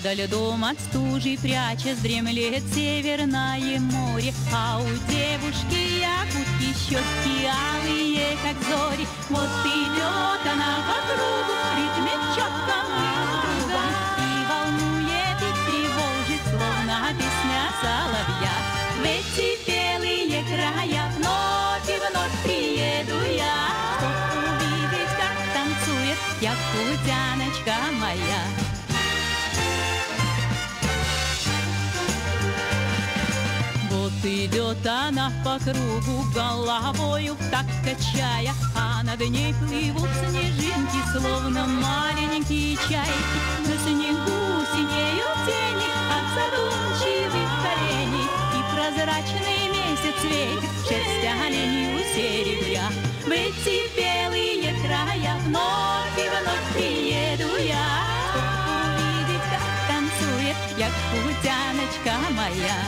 Подо льдом от стужи прячась дремлет северное море, А у девушки якутки щеки алые, как зори. Вот идет она по кругу, в ритме четком и другом, И волнует и тревожит, словно песня соловья. В эти белые края вновь и вновь приеду я, Чтоб увидеть, как танцует якутяночка моя. Вот идет она по кругу, головою так качая, А над ней плывут снежинки, словно маленькие чайки. На снегу синеют тени от задумчивых оленей, И прозрачный месяц светит шерсть оленью серебря. В эти белые края вновь и вновь приеду я, Чтоб увидеть, как танцует якутяночка моя.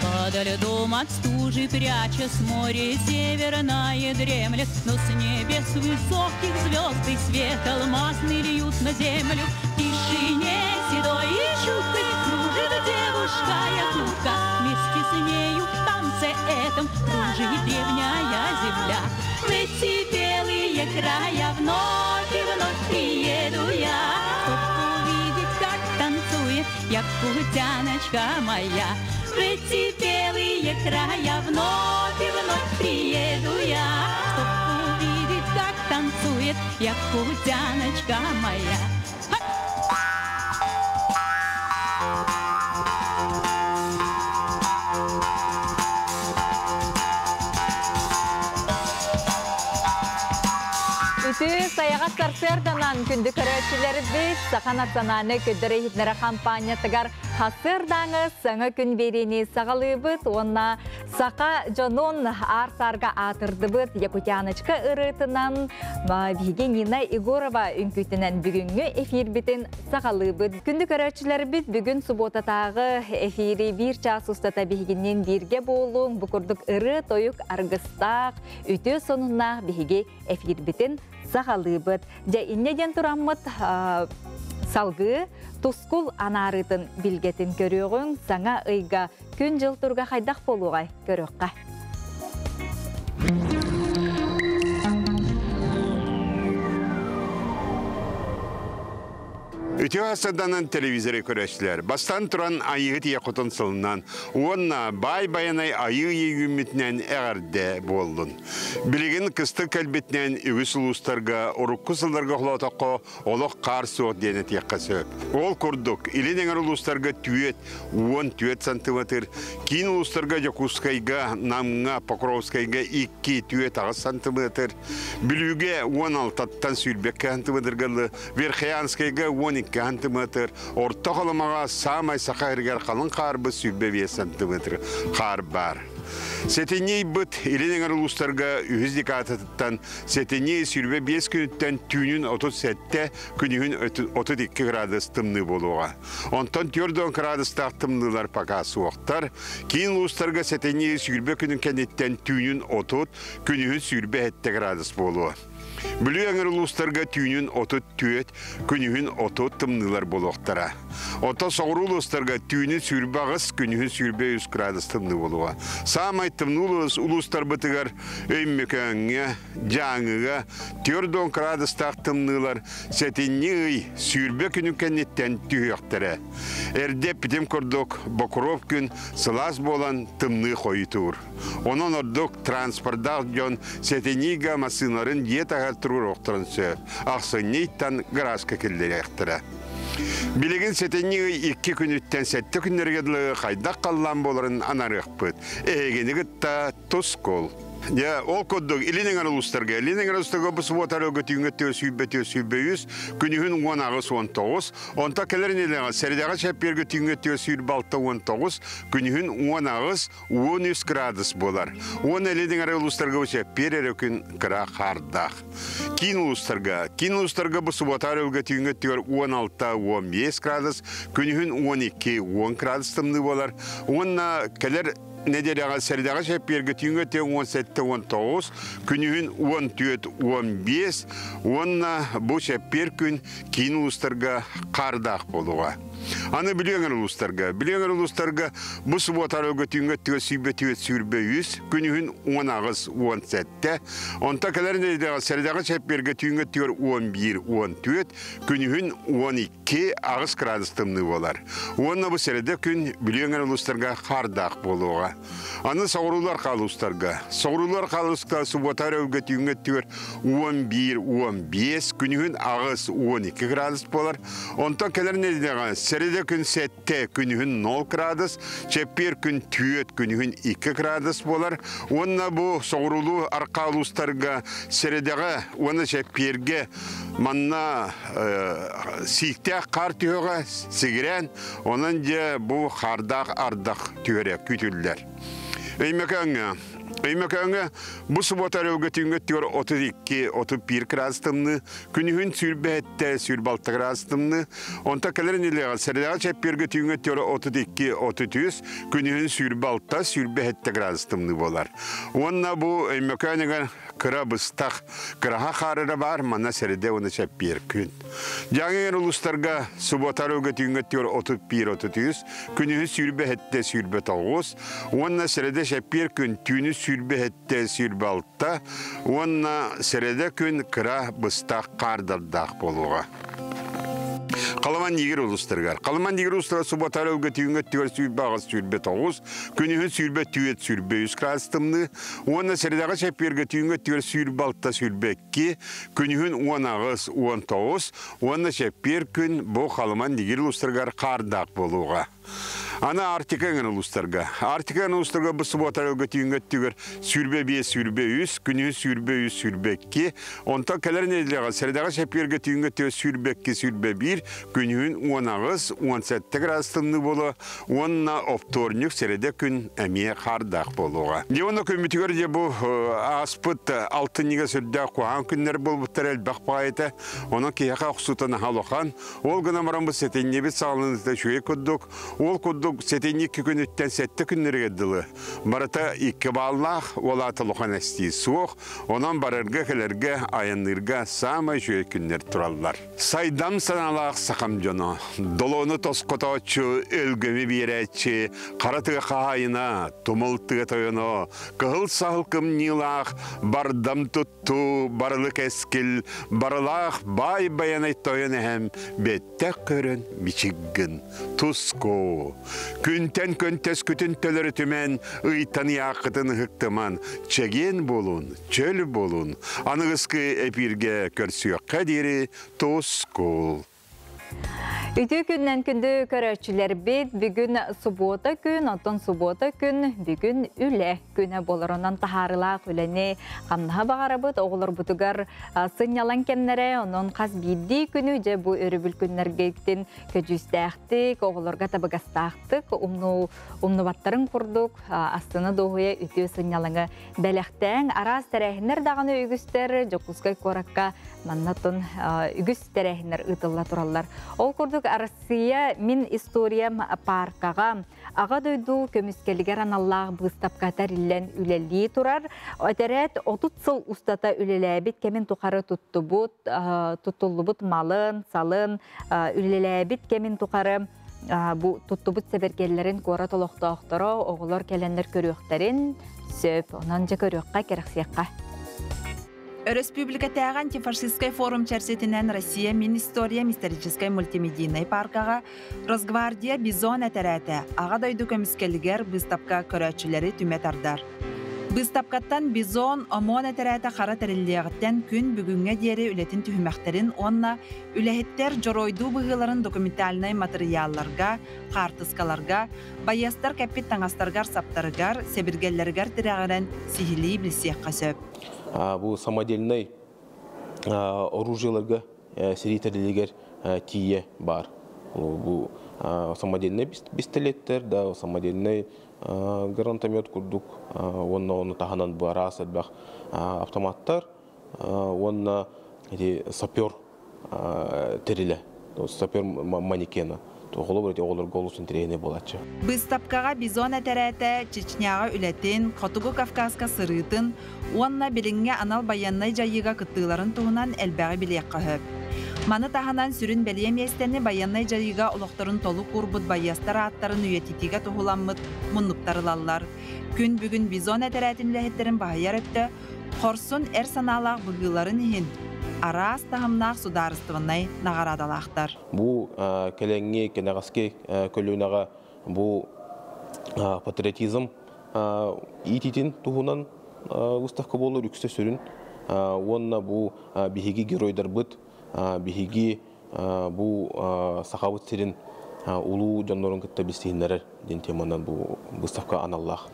Подо льдом от стужи прячась море северное дремлет, Но с небес высоких звезды свет алмазный льют на землю. В тишине седой и чуткой кружит девушка якутка, Вместе с нею в танце этом кружит древняя земля. В эти белые края вновь и вновь приеду я, Чтоб увидеть, как танцует якутяночка моя. В эти белые края вновь и вновь приеду я, Чтоб увидеть, как танцует якутяночка моя. Үтүө сайаҕас сарсыарданан күндү көрөөччүлэрбит Саха национальнай көрдөрөр иһитиннэрэр хампаанньатыгар хасыардааҥы саҥа күн биэриини саҕалыыбыт уонна саха дьонун аар-саарга аатырдыбыт Якутяночка ырыатынан биһиги Нина Егорова үҥкүүтүнэн бүгүҥҥү эфирбитин саҕалыыбыт. Күндү көрөөччүлэрбит бүгүн субуотатааҕы эфири биир чаас устата биһигинниин бииргэ буолуҥ. Бу курдук ырыа-тойук аргыстаах, үтүө сонуннаах биһиги эфирбитин саҕалыыбыт. Дьэ инньэ диэн тураммыт салгыы тускул анаарыытын билгэтин көрүөҕүҥ саҥа ыйга күн-дьыл туруга хайдах буолуоҕай көрүөххэ. Үтүө астарданан телевизоры көрөчүлэр. Бастан туран айыһыт ийэ хотун сылынан уонна баай байанай айыы үүммүтүнэн эҕэрдэ буоллун. Билигин кыстык кэлбитинэн үгүс улуустарга урукку сылларга холоотоххо олох хаар суох диэн этиэххэ сөп. Ол курдук, илин эҥэр улуустарга түөт, 14 сантиметр, киин улуустарга Дьокуускайга, Намҥа, Покровскайга 2 түөт 8 сантиметр, Бүлүүгэ 16-тан сүүрбэккэ сантиметрга Верхоянскайга 12 сантиметр, Орто Халымаҕа саамай саха сиригэр халыҥ хаарбыт 25 сантиметр хаар баар. Сэтинньи ыйбыт илин эҥэр улуустарга үһүс декадатыттан сэтинньи 25 күнүттэн түүнүн 37, күнүһүн 32 градус тымныы буолуоҕа. Онтон 40 градустаах тымныылар пока суохтар. Киин улуустарга сэтинньи 20 күнүн кэнниттэн түүнүн 30, күнүһүн 27 градус буолуо. Бүлүү эҥэр улуустарга түүнүн 34, күнүһүн 30 тымныылар буолуохтара. Оттон соҕуруу улуустарга түүнүн 28, күнүһүн 23 градус тымныы буолуоҕа. Саамай тымныы улуустарбытыгар Өймөкөөҥҥө, Дьааҥыга 40 градустаах тымныылар сэтинньи ый 20 күнүн кэнниттэн түһүөхтэрэ. Эрдэ эппитим курдук, Бокуруоп күн сылаас буолан тымныы хойутуур. Онон ордук транспордаах дьон сэтинньигэ массыыналарын дьиэ таһыгар туруоруохтарын сөп. Ахсынньы ыйтан гаражка киллэриэхтэрэ. Билигин сэтинньи ый икки күнүттэн сэттэ күннэргэ дылы хайдах халлаан буоларын анарыахпыт. Эһигини кытта тускул. Дьэ, ол курдук Илин эҥэр улуустарга, Илин эҥэр улуустарга бу субуота өрөгөтүүҥҥэ тыа сүүрбэ тыа сүүрбэ үс, күнүһүн 18 19, онто кэлэр нэдиэлэҕэ сэрэдэҕэ чэппиэргэ түүҥҥэ тыа сүүрбэ алта 19, күнүһүн 18 13 градус буолар. Уонна Илин эҥэр улуустарга бу чэппиэр эрэ күн кыра хаардаах. Киин улуустарга, киин улуустарга бу субуота өрөгө түүҥҥэ өттүгэр 16-15 градус, күнүһүн 12-10 градус тымныы буолар. Уонна кэлэр нэдиэлэҕэ сэрэдэҕэ чэппиэргэ түүҥҥү өттүгэр 17-19, күнүһүн 14-15 уонна бу чэппиэр күн киин улуустарга хаардаах буолуоҕа. Аны Бүлүү улуустарга, Бүлүү улуустарга бу субуота арыгы түүҥҥү өттүгэр 123, күнүһүн 18-17, онто кэлэр нэдиэлэҕэ сэрэдэҕэ чэппиэргэ түүҥҥү өттүгэр 11-14, күнүһүн 12 8 градус тымныы буолар. Уонна бу сэрэдэ күн Бүлүү эҥэр улуустарга хаардаах буолуоҕа. Аны соҕуруулар хаалустарга. Соҕуруулар хаалуска субуота өрөбүлгэ түүҥҥү өттүгэр 11-15, күнүһүн 8-12 градус буолар. Онтон кэлэр нэдиэлэҕэ сэрэдэ күн 7, күнүһүн 0 градус, чэппиэр күн 4, күнүһүн 2 градус буолар. Уонна бу соҕуруулуу арҕаа улуустарга сэрэдэҕэ уонна чэппиэргэ манна сииктээх хаар түһүөҕэ сигирээн, онон дьэ бу хаардаах ардах түһэрэ күүтүллэр. Өймөкөөҥҥө Өймөкөөҥҥө бу субуота өрөбүлгэ түүҥҥү өттүгэр 32-31 градус тымныы, күнүһүн 27-26 градус тымныы, онтон кэлэр нэдиэлэҕэ сэрэдэҕэ чэппиэргэ түүҥҥү өттүгэр 32-33, күнүһүн 26-27 градус тымныы буолар. Уонна бу Өймөкөөнүгэр кыра быстах, кыраһа хаарыра баар, манна сэрэдэ уонна чэппиэр күн. Дьааҥы улуустарга субуота өрөбүлгэ түүҥҥү өттүгэр 31-33, күнүһүн 27-29 уонна сэрэдэ чэппиэр күн түүнү 27-26 уонна сэрэдэ күн кыра быстах хаардардаах буолуоҕа. Халыман Нигер улуустарыгар. Халыман Нигер улуустара субуота өрөбүлгэ түүҥҥү өттүгэр 28-29, күнүһүн 24-23 градус тымныы, Уонна сэрэдэҕэ чэппиэргэ түүҥҥү өттүгэр 26-22, күнүһүн 18-19 уонна чэппиэр күн бу Халыман Нигир улуустарыгар хаардаах буолуоҕа. Аны Арктика эҥин улуустарга. Арктика эҥин улуустарга бу субуота түүҥҥү өттүгэр 25-23, күнүһүн 23-22, онтон кэлэр нэдиэлэҕэ сэрэдэҕэ чэппиэргэ түүҥҥү өттүгэр 22-21, күнүһүн 18-17 градус тымныы буолуо уонна оптуорньук сэрэдэ күн эмиэ хаардаах буолуоҕа. Дьэ уонна күммүтүгэр дьэ бу ааспыт алтынньыга сүрдээх куһаҕан күннэр буолбуттара элбэх баҕайыта. Онон киһиэхэ охсуута наһаа улахан. Ол гынан баран бу сэтинньибит саҕаланыыта үчүгэй курдук. Ол курдук сэтинньи икки күнүттэн сэттэ күннэригэр дылы барыта икки бааллаах, ол аата улахан эстии суох. Онон барарга-кэлэргэ, айанныырга саамай үчүгэй күннэр тураллар. Сайдам санаалаах сахам дьоно, долоону тосхотооччу, өлгөмү биэрээччи, хара тыа хаһаайына, тумул тыа тойоно, кыһыл саһыл кымньыылаах, бардам туттуу, барылы кэскил, барылаах баай байанай тойон эһэм бэттэх көрөн бичиггин, туску. Күнтэн көнтөскүтүн төлөрүтүмэн, ыйтан ыйааххытын ыһыктыман, чэгиэн буолун, чөл буолун, аныгыскы эпииргэ көрсүөххэ диэри тускул. Үтүө күннэн күндү көрөөччүлэрбит, бүгүн субуота күн, оттон субуота күн бүгүн үлэ күнэ болоронон таһаарылаах үлэни хамнаһа баҕарабыт, оҕолорбутугар сынньалаҥ кэмнэрэ, онон хас биирдии күнү дьэ бу өрөбүл күннэргитин көдьүүстээхтик, оҕолорго табыгастаахтык, умну умнубаттарын курдук астына дуоһуйа үтүө сынньалаҥы бэлэхтээҥ. Араас тэрээһиннэр даҕаны үгүстэр Дьокуускай куоракка маннатын үгүс тэрээһиннэр ыытылла тураллар. Ол курдук Россия мин историям паркаҕа Аҕа дойду көмүскэлигэр аналлаах быыстапка тэриллэн үлэлии турар. Этэрээт 30 сыл устата үлэлээбит кэмин тухары туттубут, туттуллубут малын, салын, үлэлээбит кэмин тухары бу туттубут сэбэргэллэрин куорат олохтоохторо оҕолор кэлэннэр көрүөхтэрин сөп. Онон дьэ көрүөххэ, кэрэхсиэххэ. Өрөспүүбүлүкэтээҕи антифашистскай форум чэрчитинэн Россия Мин историям историческай мультимедийнай паркаҕа Росгвардия Бизон этэрээтэ Аҕа дойду көмүскэлигэр быыстапка көрөөччүлэри түмэ тардар. Быыстапкаттан Бизон ОМОН этэрээтэ хара тэриллиэҕиттэн күн бүгүҥҥэ диэри үлэтин түһүмэхтэрин уонна Үлэһиттэр дьоруойдуу быһыыларын документальнай матырыйаалларга, хаартыскаларга, байыастар кэппит таҥастарыгар-саптарыгар, сэбиргэллэригэр тирэҕирэн сиһилии билсиэххэ сөп. Бу самодельнай оружиеларга сэрии тэрилигэр тиийэ баар. Бу самодельнай пистолеттэр, да, самодельнай гранатомет курдук уонна ону таһынан бу араас элбэх автоматтар уонна ити сапер тэрилэ, сапер манекена. Холобур ити оҕолорго олус интэриэһинэй буолааччы. Быыстапкаҕа Бизон этэрээтэ Чечняҕа үлэтин, Хотугу Кавказка сырыытын уонна билиҥҥи анал байыаннай дьайыыга кыттыыларын туһунан элбэҕи билиэххэ сөп. Маны таһынан сүрүн бэлиэ миэстэни байыаннай дьайыыга олохторун толук уурбут байыастар ааттарын үйэтитиигэ туһуламмыт муннуктар ылаллар. Күн бүгүн Бизон этэрээтин үлэһиттэрин баһыйар өттө хорсун эр санаалаах быһыыларын иһин араас таһымнаах судаарыстыбаннай наҕараадалаахтар. Бу кэлэҥҥи кэнэҕэски көлүөнэҕэ бу патриотизм иитиитин туһунан выставка буолар үксэ сүрүн уонна бу биһиги геройдарбыт биһиги бу Сахабыт сирин улуу дьоннорун кытта билсиһиннэрэр диэн теманан бу выставка аналлаах.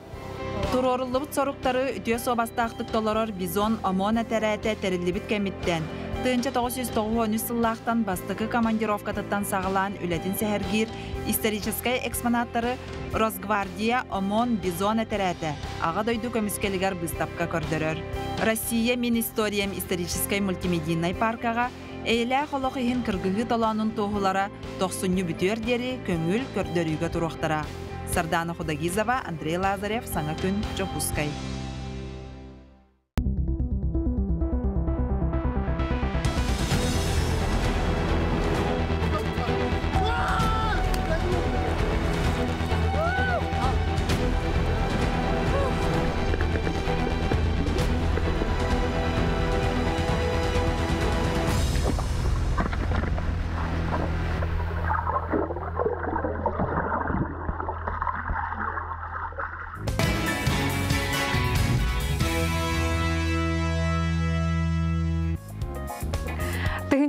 Туруоруллубут соруктары үтүө суобастаахтык толорор Бизон ОМОН этэрээтэ тэриллибит кэмиттэн 1993 сыллаахтан бастакы командировкатыттан саҕалаан үлэтин сэһэргиир историческай экспонаттары Росгвардия ОМОН Бизон этэрээтэ Аҕа дойду көмүскэлигэр быыстапка көрдөрөр. Россия мин историям историческай мультимедийнай паркаҕа эйэлээх олох иһин кыргыһыы толоонун туоһулара тохсунньу бүтүөр диэри көҥүл көрдөрүүгэ туруохтара. Сардана Худогизова, Андрей Лазарев, Саҥа күн, Дьокуускай.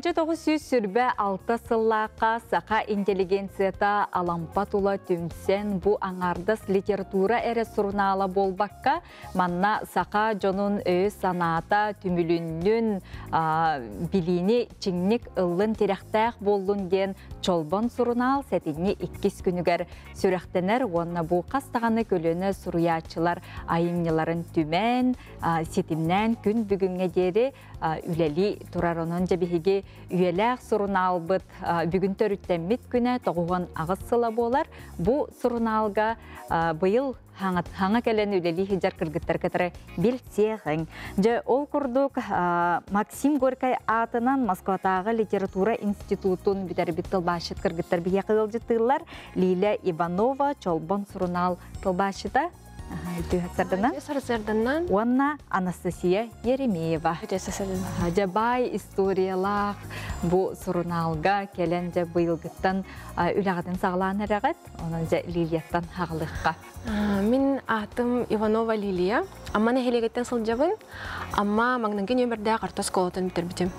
1926 сыллаахха саха интеллигенцията Алампа тула түмсэн бу аҥаардас литература эрэ сурунаала буолбакка Манна саха дьонун өйө-санаата түмүлүннүн, билиини чиҥник ыллын тирэхтээх буоллун диэн Чолбон сурунаал сэтинньи иккис күнүгэр сүрэхтэнэр уонна бу хас даҕаны көлүөнэ суруйааччылар айымньыларын түмэн, ситимнээн күн бүгүҥҥэ диэри үлэлии турар. Онон дьэ биһиги үйэлээх сурунаалбыт бүгүн төрүттэммит күнэ 98 сыла буолар. Бу сурунаалга быйыл хаҥа кэлэн үлэлии сылдьар кыргыттар кытары билсиэҕиҥ. Дьэ, ол курдук Максим Горькай аатынан Москватааҕы литература институтун бүтэрбит тылбаасчыт кыргыттар биһиэхэ ыалдьыттыыллар. Лиля Иванова, Чолбон сурунаал тылбаасчыта. Сарсыарданан. Уонна Анастасия Еремеева. Дьэ, баай историялаах бу сурунаалга кэлэн дьэ быйылгыттан үлэҕитин саҕалаан эрэҕит. Онон дьэ Лилияттан хаҕылыахха. Мин аатым Иванова Лилия. Амма нэһилиэгиттэн сылдьабын. Амма маҥнайгы нүөмэрдээх орто оскуолатын бүтэрбитим.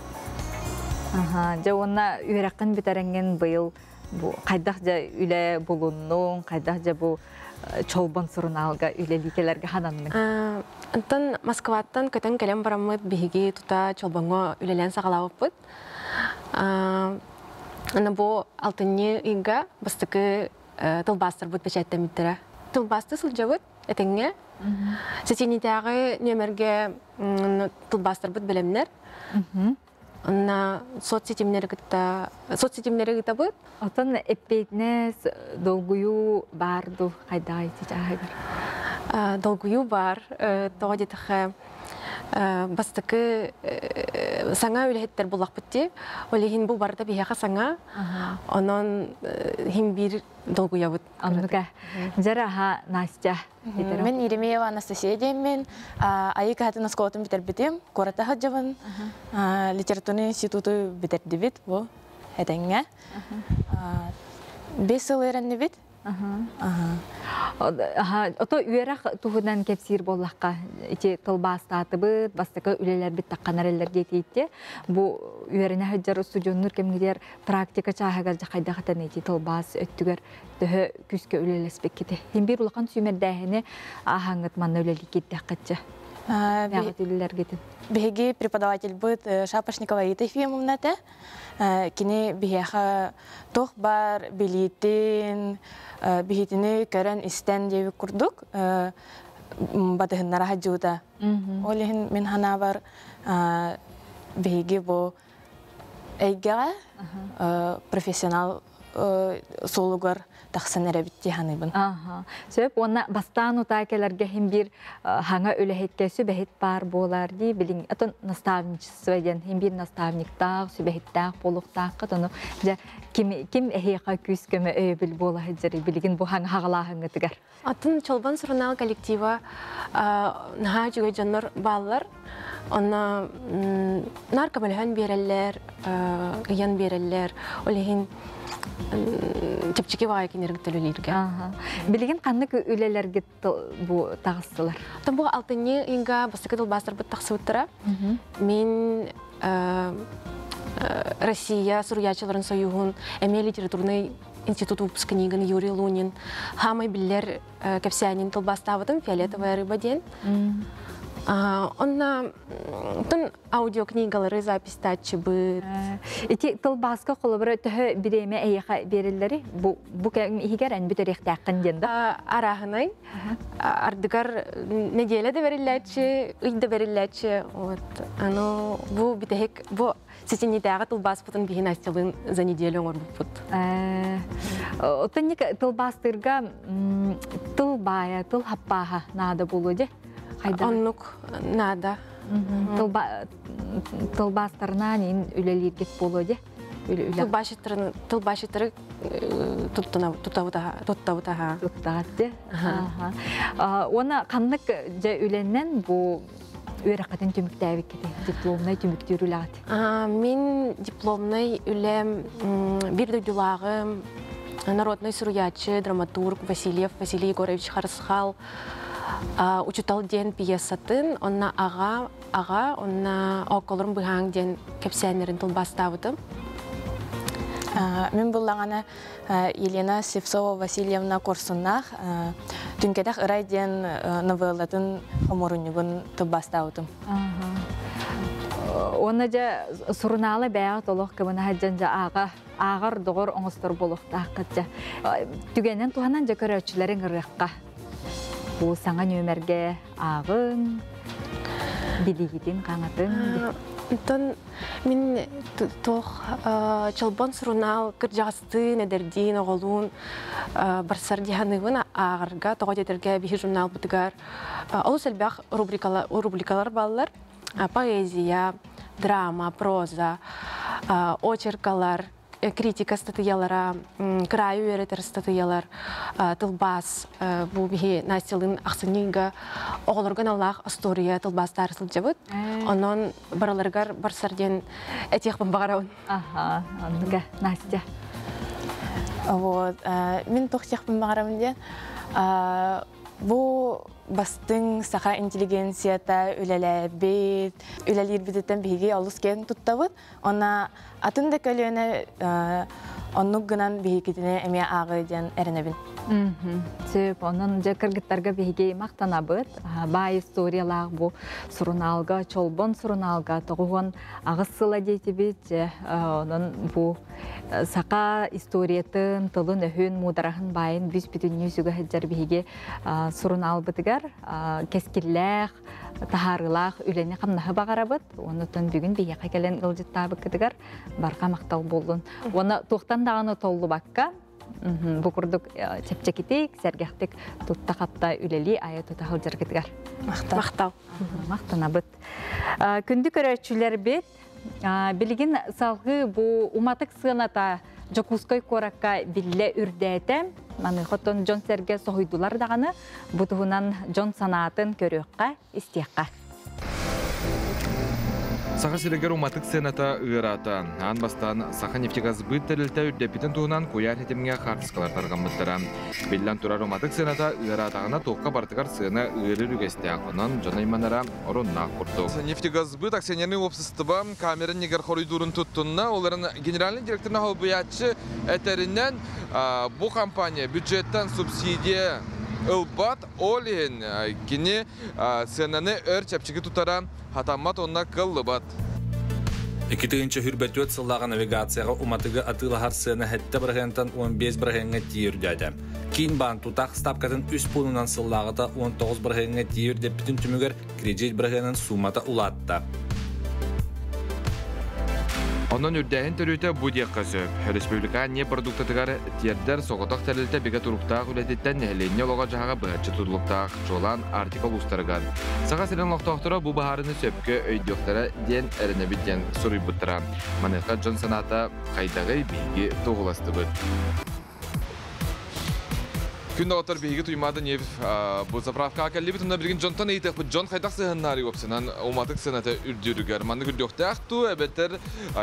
Дьэ уонна үөрэххин бүтэрэҥҥин быйыл бу хайдах дьэ үлэ булуннуҥ, хайдах дьэ бу Чолбон сурунаалга үлэлии кэлэргэ хананныҥ? Онтон Москваттан көтөн кэлэн бараммыт биһиги тута Чолбоҥҥо үлэлээн саҕалаабыппыт. Аны бу алтынньы ыйга бастакы тылбаастарбыт бэчээттэммиттэрэ. Тылбаасты сылдьабыт этэҥҥэ. Сэтинньитээҕи нүөмэргэ тылбаастарбыт бэлэмнэр. Онно соцсетимнэри кытта соцсетимнэри ыытабыт. Оттон эппиэтинэс долгуйуу баар дуу хайдаҕай чычааһыгар? Долгуйуу баар. Тоҕо диэтэххэ бастакы саҥа үлэһиттэр буллахпыт дии. Ол иһин бу барыта биһиэхэ саҥа. Онон иһин биир долгуйабыт. Оннука. Дьэр аха Настя. Мин Еремеева Анастасия диэммин. Айыы кыһатын оскуолатын бүтэрбитим. Куората сылдьабын. Литературный институту бүтэрдибит бу этэҥҥэ. 5 сыл үөрэннибит. Ото үөрэх туһунан кэпсиир буоллахха, ити тылбаастаатыбыт, бастакы үлэлэрбит тахханар эллэр диэтиитти. Бу үөрэнэ сылдьар устудьуоннуур кэмҥитигэр практика чааһыгар хайдах этэн ити тылбаас өттүгэр төһө күүскэ үлэлэспиккити. Хин биир улахан сүүмэрдээһини ааһаҥҥыт манна үлэлии киирдэххитчэ. Бэҕит үлэлэргитин. Биһиги преподавательбыт Шапошникова Рита Ефимовна этэ. Кини биһиэхэ туох баар билиитин, биһитини көрөн-истэн диэбит курдук батыһыннара сылдьыбыта. Ол иһин мин санаабар биһиги бу эйгэҕэ профессионал суолугар тахсан эрэбит дии саныыбын. Сөп, уонна бастаан утаа кэлэргэ иһин биир хаҥа үлэһиккэ сүбэһит баар буолар дии, билин атын наставничество диэн иһин биир наставниктаах, сүбэһиттээх буолуохтааххыт, ону дьэ ким ким эһиэхэ күүс-көмө өйөбүл буола сылдьарый билигин бу хаҥа хаҕалааһыҥҥытыгар? Атын Чолбон сурунаал коллектива наһаа үчүгэй дьоннор бааллар. Онно наар көмөлөһөн биэрэллэр, ыйан биэрэллэр. Ол иһин чэпчэки баҕайы кинилэргэ төлөлүүргэ. Билигин ханнык үлэлэргит бу таҕыстылар? Бу алтынньы ыйга бастакы тылбаастарбыт тахсыбыттара. Мин Россия суруйааччыларын союһун эмиэ литературный институт выпускнигын Юрий Лунин хаамай биллэр кэпсээнин тылбаастаабытым «Фиолетовая рыба» диэн. Онна тун аудиокнигалары записьтааччыбыт. Ити тылбааска холобура төһө бириэмэ эйиэхэ биэрэллэри бу бу кэм иһигэр эн бүтэриэхтээххин диэн да? Арааһынай. Ардыгар неделя да бэриллээччи, ый да бэриллээччи. Вот. Аны бу бүтэһик бу Сэтинньитээҕи тылбааспытын биһи Настялыын за неделю оҥорбуппут. Оттон тылбаастыырга тыл баайа, тыл хаппааһа наада буолуо дии. Оннук наада. Тылбаастарынан ин үлэлииргит буолуо дии. Тылбаасчыттарын тылбаасчыттары туттабытаха. Туттаҕат дии. Уонна ханнык дьэ үлэннэн бу үөрэххитин түмүктээбиккитий? Дипломнай түмүктүүр үлэҕит? Мин дипломнай үлэм биир дойдулааҕым народнай суруйааччы, драматург Васильев Василий Егорович Харысхал «Учутал» диэн пьесатын, онно аҕа, аҕа, онно «Оокколорум быһааҥ» диэн кэпсээннэрин тылбаастаабытым. Мин буллаҕына Елена Слепцова Васильевна Куорсуннаах «Түҥкэтэх ырай» диэн новеллатын хомуурунньугун тылбаастаабытым. Уонна дьэ сурунаала бэйэҕэ толох кыбына сылдьан дьэ ааҕа ааҕар доҕор оҥостор буолуохтааххыт дьэ. Түгэнэн туһанан дьэ көрөөччүлэриҥ ырыахха. Бу саҥа нүөмэргэ ааҕыҥ, билиигитин хаҥатыҥ. Онтон мин туох Чолбон сурунаал кырдьаҕастыын, эдэрдиин, оҕолуун барсар дии саныыбын ааҕарга, тоҕо диэтэргэ биһи журналбытыгар олус элбэх рубрикалар бааллар. Поэзия, драма, проза, очеркалар, критика ыстатыйалара, кыраайы үөрэтэр ыстатыйалар, тылбаас бу биһи Настялыын ахсынньыга оҕолорго аналлаах остуоруйа тылбаастаары сылдьабыт. Онон барыларыгар барсар диэн этиэхпин баҕарабын. Аха, оннуга Настя. Вот, мин туох диэхпин баҕарабын диэн, бу бастыҥ саха интеллигенцията үлэлээбит, үлэлиирбититтэн биһиги олус киэн туттабыт. Онно атын да көлүөнэ оннук гынан биһикитини эмиэ ааҕыы диэн эрэнэбин. Сөп, онон дьэ кыргыттарга биһиги махтанабыт. Баай историялаах бу сурунаалга, Чолбон сурунаалга 98 сыла диэтибит. Дьэ, онон бу саха историятын, тылын-өһүн, муудараһын баайын бүс-бүтүннүү сүгэ сылдьар биһиги сурунаалбытыгар кэскиллээх, таһаарыылаах үлэни-хамнаһы баҕарабыт. Оннуттан бүгүн биһиэхэ кэлэн ыалдьыттаабыккытыгар барҕа махтал буоллун. Уонна туохтан даҕаны толлубакка, бу курдук чэпчэкитик, сэргэхтик тутта-хапта үлэлии айа тута сылдьаргытыгар. Махтал. Махтанабыт. Күндү көрөөччүлэрбит, билигин салгыы бу уматык сыаната Дьокуускай куоракка биллэ үрдээтэ. Маныаха оттон дьон-сэргэ соһуйдулар даҕаны, бу туһунан дьон санаатын көрүөххэ, истиэххэ. Саха сиригэр уматык сыаната ыараата. Аан бастаан Саха нефтегазсбыт тэрилтэ үрдэппитин туһунан куйаар ситимҥэ хаартыскалар тарҕаммыттара. Биллэн турар, уматык сыаната ыараатаҕына туохха барытыгар сыана ыарыыр үгэстээх, онон дьон айманара оруннаах курдук. Нефтегазсбыт акционернай уопсастыба камера нигер хоруйдуурун туттунна. Ол эрэн генеральный директорына холбуйааччы этэринэн, бу компания бюджеттан субсидия ылбат, ол иһин кини сыананы өр чэпчэки тутара хатаммат уонна кыллыбат. 2024 сыллааҕы навигацияҕа уматыгы атыылаһар сыана 7 бырыһыантан 15 бырыһыаҥҥа тиийэ үрдээтэ. Киин баан тутаах ставкатын үс пуунунан сыллааҕыта 19 бырыһыаҥҥа тиийэ үрдэппитин түмүгэр кредит бырыһыанын суумата улаатта. Онон үрдээһин төрүөтэ бу диэххэ сөп. Республика ньиэп продуктатыгар тиэрдэр соҕотох тэрилтэ бигэ туруктаах үлэтиттэн нэһилиэнньэ олоҕо-дьаһаҕа быһаччы тутулуктаах, чуолаан Арктика улуустарыгар. Саха сирин олохтоохторо бу быһаарыыны сөпкө өйдүөхтэрэ диэн эрэнэбит диэн суруйбуттара. Маныаха дьон санаата хайдаҕый биһиги туоһуластыбыт. Күн доҕоттор биһиги Туймаада нефть бу заправкаҕа кэллибит. Онно билигин дьонтон ыйытыахпыт. Дьон хайдах сыһыннаары уопсанан уматык сыаната үрдүүрүгэр. Маннык үрдүөхтээх дуу, эбэтэр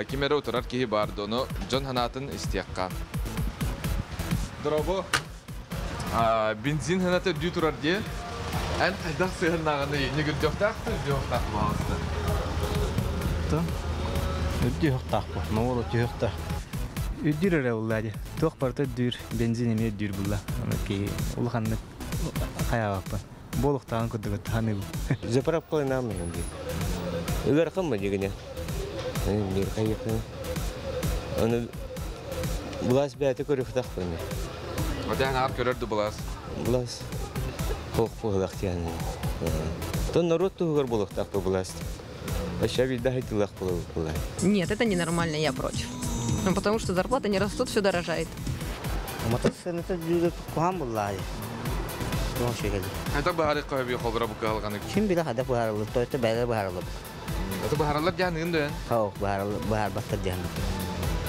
ким эрэ утарар киһи баар дуу, ону дьон санаатын истиэххэ. Дорообо. Бензин сыаната үрдүү турар дии. Эн хайдах сыһыннааҕыный? Инник үрдүөхтээх дуу, үрдүөхтээх пожалуйста. Үрдүөхтээх бу. Нооло түһүөхтээх. Үрдүүр эрэ булла дии. Туох барыта үрдүүр, бензин эмиэ үрдүүр булла. Аны киһи улаханнык хайаабаппын. Буолуохтааҕын курдук ханыыбын. Заправка нам дии. Ыарахан ма дигине. Аны былаас бэйэтэ көрүөхтаахпын. Отеан аар көрөр ду былаас? Былаас хоох буолах диэн. Тон народ туһугар буолуохтаах былаас. Вообще вида айтылах буолуохтаах. Нет, это ненормально, я против. Ну, потому что зарплаты не растут, все дорожает. Мотоциклета дүүрэ куһаан буллаайы. Туох шегели. Хайдах быһаарык көһөбүй холбура бу кыһалҕаны? Ким билэ хайдах быһаарыллар, тойто бэйэлэр быһаарыллар. Это быһаараллар диэн дөөн? Хау, быһаарбаттар диэн.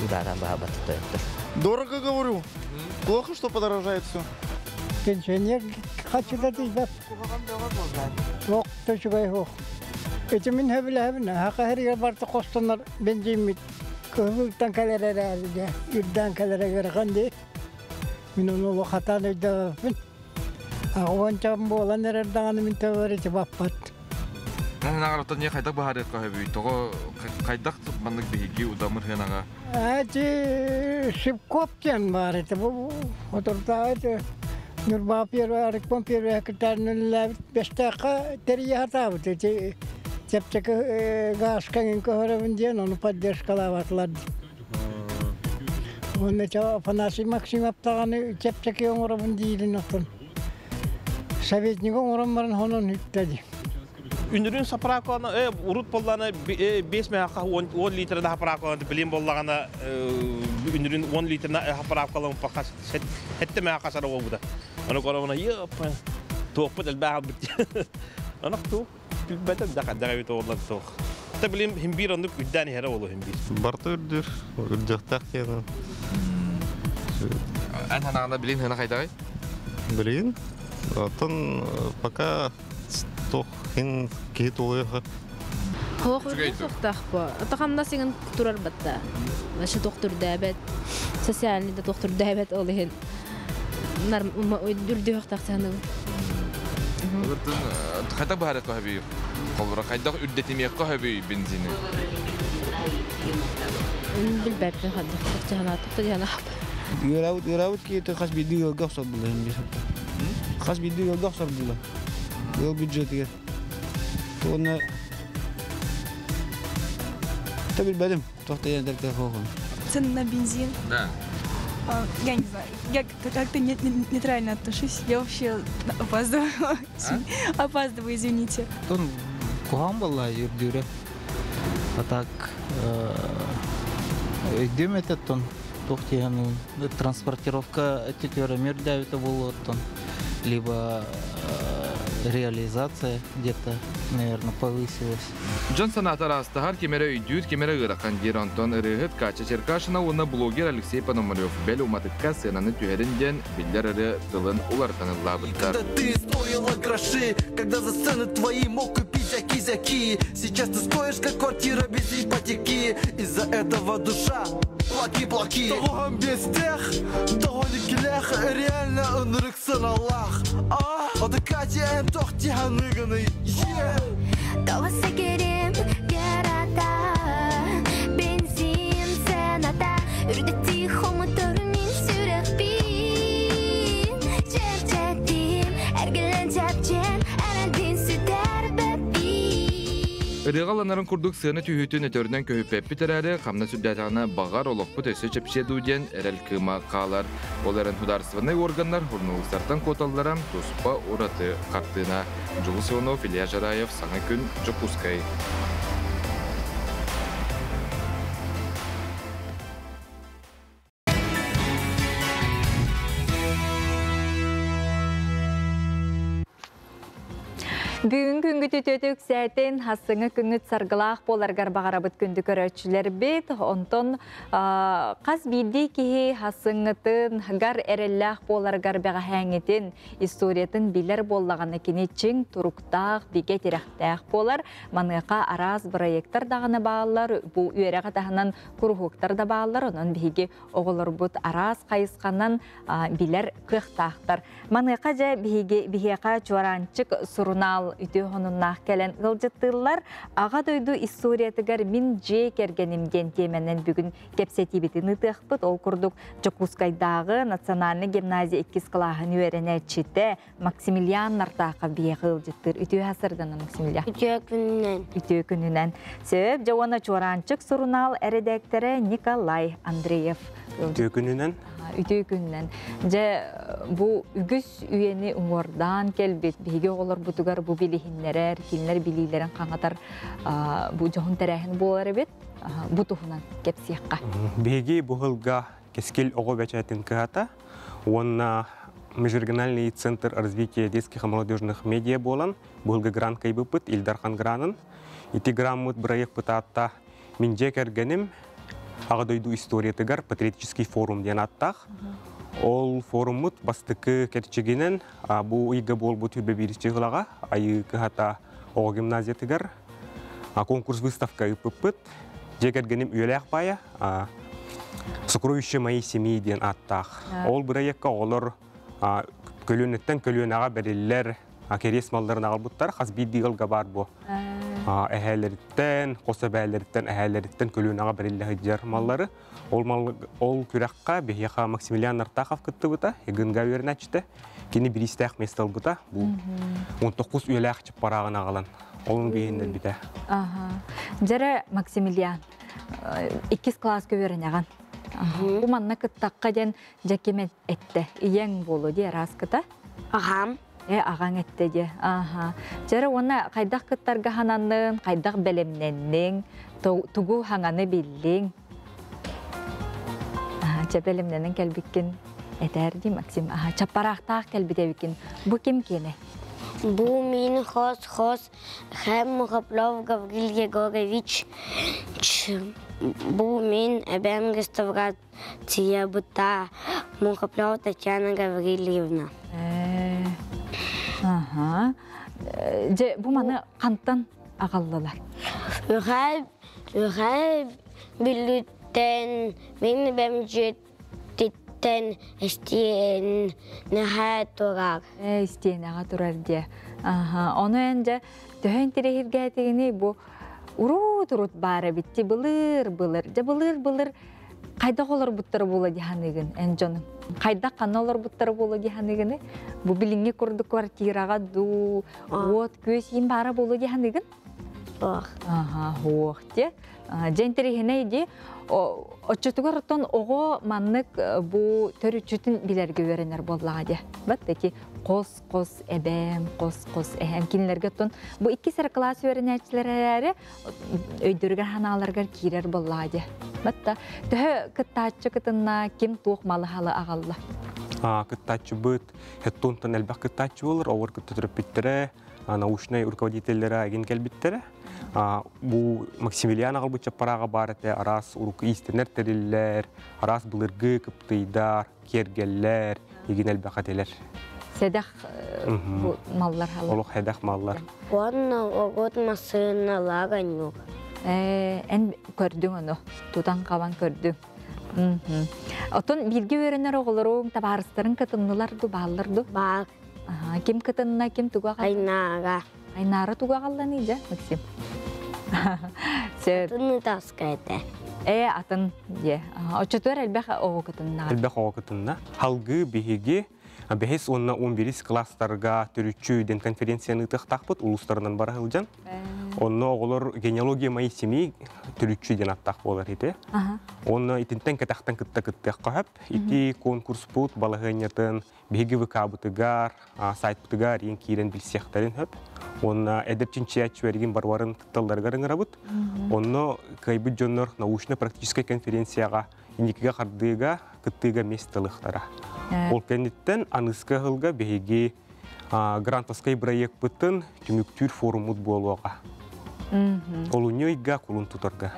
Ударан быһаарбаттар тойоттор. Дорого говорю. Плохо, что подорожает все. Пенсионер хачыда тийбэт. Ох, төчүгэй хоох. Ити мин хөбүлэһэбин, хака хэригэр барты хостонор бензиммит кыһылтан кэлэр эрээри үрдээн кэлэрэ ыарахан дии. Мин ону улахатаан өйдөбөппүн. Аҕуончам буолан эрэр даҕаны мин төбөр ити баппат. Наҕараттан не хайдах быһаарыахха сөбүй? Тоҕо хайдах маннык биһиги удамыр хыанаҕа? Эти Шипкоп диэн баар этэ. Бу отуртааҕы Ньурбаа первый Арыкпан первый секретарь Бэстээххэ тэрийэ сатаабыт. Ити чэпчэки гааска эҥин көһөрөбүн диэн ону поддержкалаабатылар. Уонна Афанасий Максимов даҕаны чэпчэки оҥоробун диирин оттон советник оҥорон баран хонон үттэ дии. Үнүрүн сапракалана, урут болланы 5 меха 10 литрына сапракалана билин боллағана үнүрүн 10 литрына сапракалана пака хетте меха сара болбуда. Аны коромuna йып туохпут элбээх бит. Аны ту билбетем да каддага бит ооллар туох. Та билим химбир оннук үддән иһэрэ болу химбир. Барты үрдүр, үрдүөхтэх диэн. Эн ханаҕына билин хына хайдагай? Билин? Оттон пока туох хин киһи туолуйха. Хоох үрдүк суохтаах бу. Атахамна сиҥин турар батта. Вообще тохтурдээбэт. Социальный да тохтурдээбэт ол иһин. Үрдүөхтаах сааныбын. Хайдах быһаарыахха сөбүй? Холбура хайдах үрдэтимиэххэ сөбүй бензини? Билбэппин хайдах тохтуһанаатык да диэн Ыараабыт ыараабыт киһи хас биирдии ыалга охсор була Хас биирдии ыалга охсор була. Ыал бюджетигэр. Уонна Та билбэтим. Туох да дэргэ хохон. Цены на бензин? Да. Я не знаю. Я как-то нейтрально отношусь. Я вообще опаздываю. А? Опаздываю, извините. Тон куһаҕан буолла үрдүүрэ. А так өйдүм этеттон туох диэн транспортировка өттүтүгэр эмиэ үрдээбитэ буолуоттон либо реализация где-то, наверное, повысилась. Дьон санаата араастаһар, ким эрэ өйдүүр, ким эрэ ыарахан диир. Онтон ырыаһыт Катя Черкашина уонна блогер Алексей Пономарев бэл уматыкка сыананы түһэрин диэн биллэр ырыа тылын уларытан ыллаабыттар. Когда ты стоила гроши, когда за цены твои мог купить аки-зяки. Сейчас ты стоишь, как квартира без ипотеки. Из-за этого душа плаки-плаки. Того без тех, того не келех, реально ынырык саналах. А, оты Катя эн тохти ханыганы, Тоҕус керим ярата, бензин сыаната, үрдэтти хомотор мин сүрэхпин. Чэпчэттим, эргилэн чэпчэн, эрэлбин сүтэрбэппин. Ырыаҕа ылланарын курдук сыана түһүүтүн өтөрүнэн көһүппэппит эрээри, хамнас үрдээтэҕинэ баҕар олохпут өссө чэпчиэ дуу диэн эрэл кыыма хаалар. Ол эрэн судаарыстыбаннай уорганнар хурнулустартан куоталлара туспа ураты хартыына. Дьулус Иванов, Илья Жараев, Саҥа күн, Дьокуускай. Бүгүн күнгүт үтүөтэ үксээтин, хассыҥы күнгүт саргылаах буоларгар баҕарабыт күндү көрөөччүлэрбит. Онтон хас биирдии киһи хассыҥҥытын гар эрэллээх буоларгар бэҕэһээҥҥитин историятын билэр буоллаҕына кини чиҥ туруктаах, бигэ тирэхтээх буолар. Маныаха араас проектар даҕаны бааллар, бу үөрэҕи таһынан куруһуоктар да бааллар. Онон биһиги оҕолорбут араас хайысханан билэр кыахтаахтар. Маныаха дьэ биһиги биһиэхэ Чуораанчык сурунаал үтүө хонуннаах кэлэн ыалдьыттыыллар. Аҕа дойду историятыгар мин дьиэ кэргэним диэн тиэмэнэн бүгүн кэпсэтиибитин ыытыахпыт. Ол курдук Дьокуускайдааҕы национальнай гимназия иккис кылааһын үөрэнээччитэ Максимилиан Нартаахов биһиэхэ ыалдьыттыыр. Үтүө сарсыарданан, Максимилиан. Үтүө күнүнэн. Үтүө күнүнэн. Сөп, дьэ уонна Чуораанчык сурунаал эрэдээктэрэ Николай Андреев. Үтүө күнүнэн. Үтүө күнүнэн. Дьэ, бу үгүс үйэни уҥуордаан кэлбит биһиги оҕолорбутугар бу билиһиннэрэр, кинилэр билиилэрин хаҥатар бу дьоһун тэрээһин буолар эбит. Бу туһунан кэпсиэххэ. Биһиги бу сылга Кэскил оҕо бэчээтин кыһата уонна Межрегиональный центр развития детских и молодежных медиа буолан быһылгы грант кыайбыппыт Ил Дархан гранын. Ити граммыт бырайыакпыт аатта Мин дьиэ кэргэним Аҕа дойду историятыгар патриотический форум диэн ааттаах. Ол форуммут бастакы кэрчигинэн бу ыйга буолбут Үрбэбиир чыһылаҕа Айыы кыһата оҕо гимназиятыгар конкурс выставка ыыппыппыт. Дьиэ кэргэним үйэлээх баайа «Сокровище моей семьи» диэн ааттаах. Ол бырайыакка оҕолор көлүөнэттэн көлүөнэҕэ бэриллэр кэриэс малларын аҕалбыттар. Хас биирдии ыалга баар бу эһээлэриттэн, хос эбээлэриттэн, эһээлэриттэн көлүөнэҕэ бэриллэ сылдьар маллары. Ол мал ол күрэххэ биһиэхэ Максимилиан Нартахов кыттыбыта, ГНГ үөрэнээччитэ. Кини бириистээх миэстэ ылбыта. Бу 19 үйэлээх чыппарааҕын аҕалан олун биһиннэрбитэ. Аха. Дьэрэ Максимилиан, иккис кылааска үөрэнэҕин. Бу манна кыттахха диэн дьэким эттэ. Ийэҥ буолуо дии араас кыта. Аҕам. Э, аҕаҥ эттэ дии. Аха. Дьэрэ уонна хайдах кыттарга хананныҥ, хайдах бэлэмнэнниҥ, тугу хаҥаны биллиҥ? Чэ бэлэмнэнэн кэлбиккин этээр дии Максим. Аха, чаппараахтаах кэлбит эбиккин. Бу ким киэнэ? Бу мин хос-хос Хэм Мухоплев Гаврил Егорович. Бу мин эбэм реставрациябыта Мухоплева Татьяна Гаврильевна. Аха. Дьэ, бу маны хантан аҕаллылар? Үхэ үхэ бүлүүттэн мин эбэм дьиэтиттэн истиэнэҕэ турар. Э, истиэнэҕэ турар диэ. Аха, ону эн дьэ төһө интэриэһиргээтигиний бу уруут-урут баар эбит былыр-былыр. Дьэ былыр-былыр хайдах олорбуттара буола дии саныыгын эн дьонуҥ? Хайдах ханна олорбуттара буола дии саныыгыный? Бу билиҥҥи курдук квартираҕа дуу, уот күөс иин баара буолуо дии саныыгын? Суох. Аха, суох дии. Дьэ интэриэһинэй дии. Оччотугар оттон оҕо маннык бу төрүччүтүн билэргэ үөрэнэр буоллаҕа дии. Бат таки хос-хос эбээм, хос-хос эһээм кинилэргэ оттон бу иккис эрэ кылаас үөрэнээччилэр эрээри өйдөрүгэр-санааларыгар киирэр буоллаҕа дии. Батта төһө кыттааччы кытынна, ким туох малы-халы аҕалла? Кыттааччыбыт хеттонтон элбэх кыттааччы буолар, оҕор кытта төрөппүттэрэ, научнай руководителлэрэ эгин кэлбиттэрэ. Бу Максимилиан аҕалбыт чаппарааҕа баар этэ араас урукку иистэнэр тэриллэр, араас былыргы кыптыйдар, киэргэллэр, игин элбэх этилэр. Сэдэх бу маллар Олох сэдэх маллар. Уонна огут массыыналаах анньук. Эн көрдүҥ ону, тутан-хабан көрдүҥ. Оттон бииргэ үөрэнэр оҕолоруҥ, табаарыстарыҥ кытыннылар ду, бааллар ду? Баар. Ким кытынна, ким туга Айнаара. Айнаара туга аҕалланый дьэ, Максим? Сөп. Атын ытаска этэ. Э, атын дьэ. Оччотугар элбэх оҕо кытынна. Элбэх оҕо кытынна. Халгыы биһиги бэһис уонна 11 класстарга төрүччү диэн конференцияны ыытыахтаахпыт улуустарынан бара сылдьан. Онно оҕолор генеалогия моей семьи төрүччү диэн аттаах буолар ити. Онно итинтэн кэтэхтэн кытта кыттыахха сөп. Ити конкурспут балаһыанньатын биһиги ВК-бытыгар, сайтпытыгар иин киирэн билсиэхтэрин сөп. Уонна эдэр чинчийээччилэригин барыларын кытталларыгар ыҥырабыт. Онно кыайбыт дьоннор научно-практическай конференцияҕа инникигэ хардыыга кыттыыга миэстэ ылыахтара. Ол кэнниттэн аныска ыһылга биһиги грантовскай бырайыакпытын түмүктүүр форуммут буолуоҕа. Олунньу ыйга кулун тутарга.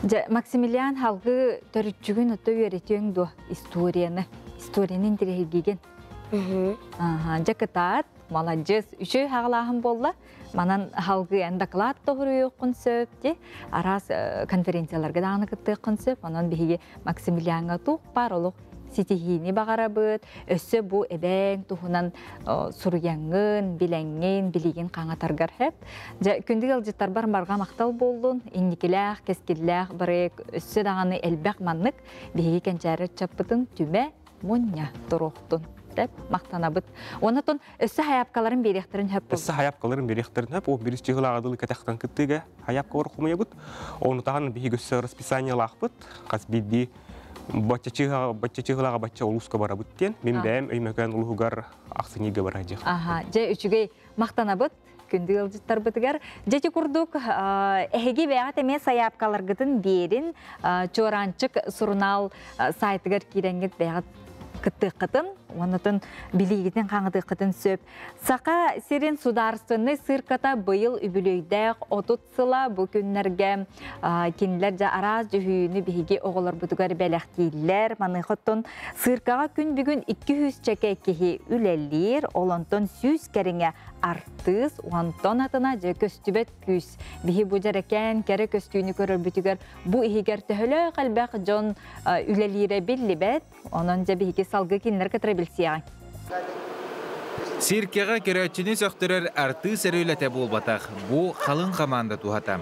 Дьэ, Максимилиан халгы төрүччүгүн отто үөрэтиэҥ дуо историяны? Историяны интэриэһиргиигин? Дьэ кытаат, маладьыс, үчүгэй хаҕалааһын буолла. Манан халгы эн доклад тоһуруйуоххун сөп ди. Араас конференцияларга даҕаны кыттыаххын сөп. Онон биһиги Максимилиаҥҥа туох баар олох ситиһиини баҕарабыт. Өссө бу эбээҥ туһунан суруйаҥҥын, билэҥҥин, билигин хаҥатаргар хэп. Дьэ, күндү ыалдьыттарбар барҕа махтал буоллун. Инникилээх, кэскиллээх бырайыак өссө даҕаны элбэх маннык биһиги кэнчээри ыччаппытын түмэ мунньа туруохтун деп махтанабыт. Онотон өссө хайапкаларын биэриэхтэрин хөп. Өссө хайапкаларын биэриэхтэрин хөп. Ол бирис чыгылааҕы кэтэхтэн кыттыыга хайапка хомуйабыт. Ону таһынан биһиги өссө расписаниелаахпыт. Хас биирдии бачча чыгылааҕа бачча улууска барабыт диэн. Мин бэйэм Өймөкөөн улууһугар ахсынньыга барадьых. Аха, дьэ үчүгэй махтанабыт күндү ыалдьыттарбытыгар. Дьэти курдук эһиги бэйэҕит эмиэ сайаапкаларгытын биэрин Чуораанчык сурунаал сайтыгар киирэҥҥит бэйэҕит кыттыаххытын, уоннатын билиигитин хаҥатыаххытын сөп. Саха сирин судаарственнай сыырката быйыл үбүлүөйдээх 30 сыла бу күннэргэ кинилэр дьэ араас дьүһүйүүнү биһиги оҕолорбутугар бэлэхтииллэр. Маныхаттан сыыркаҕа күн бүгүн 200 чэкэ киһи үлэлиир, ол онтон 100 кэриҥэ артыыс, онтон атына дьэ көстүбэт күүс. Биһи бу дьэрэкээн кэрэ көстүүнү көрөрбүтүгэр бу иһигэр төһөлөөх элбэх дьон үлэлиирэ биллибэт. Онон дьэ биһиги салгыы кинилэр кытары билсиэҕиҥ. Циркэҕэ көрөөччүнү сөхтөрөр артыыс эрэ үлэтэ буолбатах, бу халыҥ хамаанда туһата.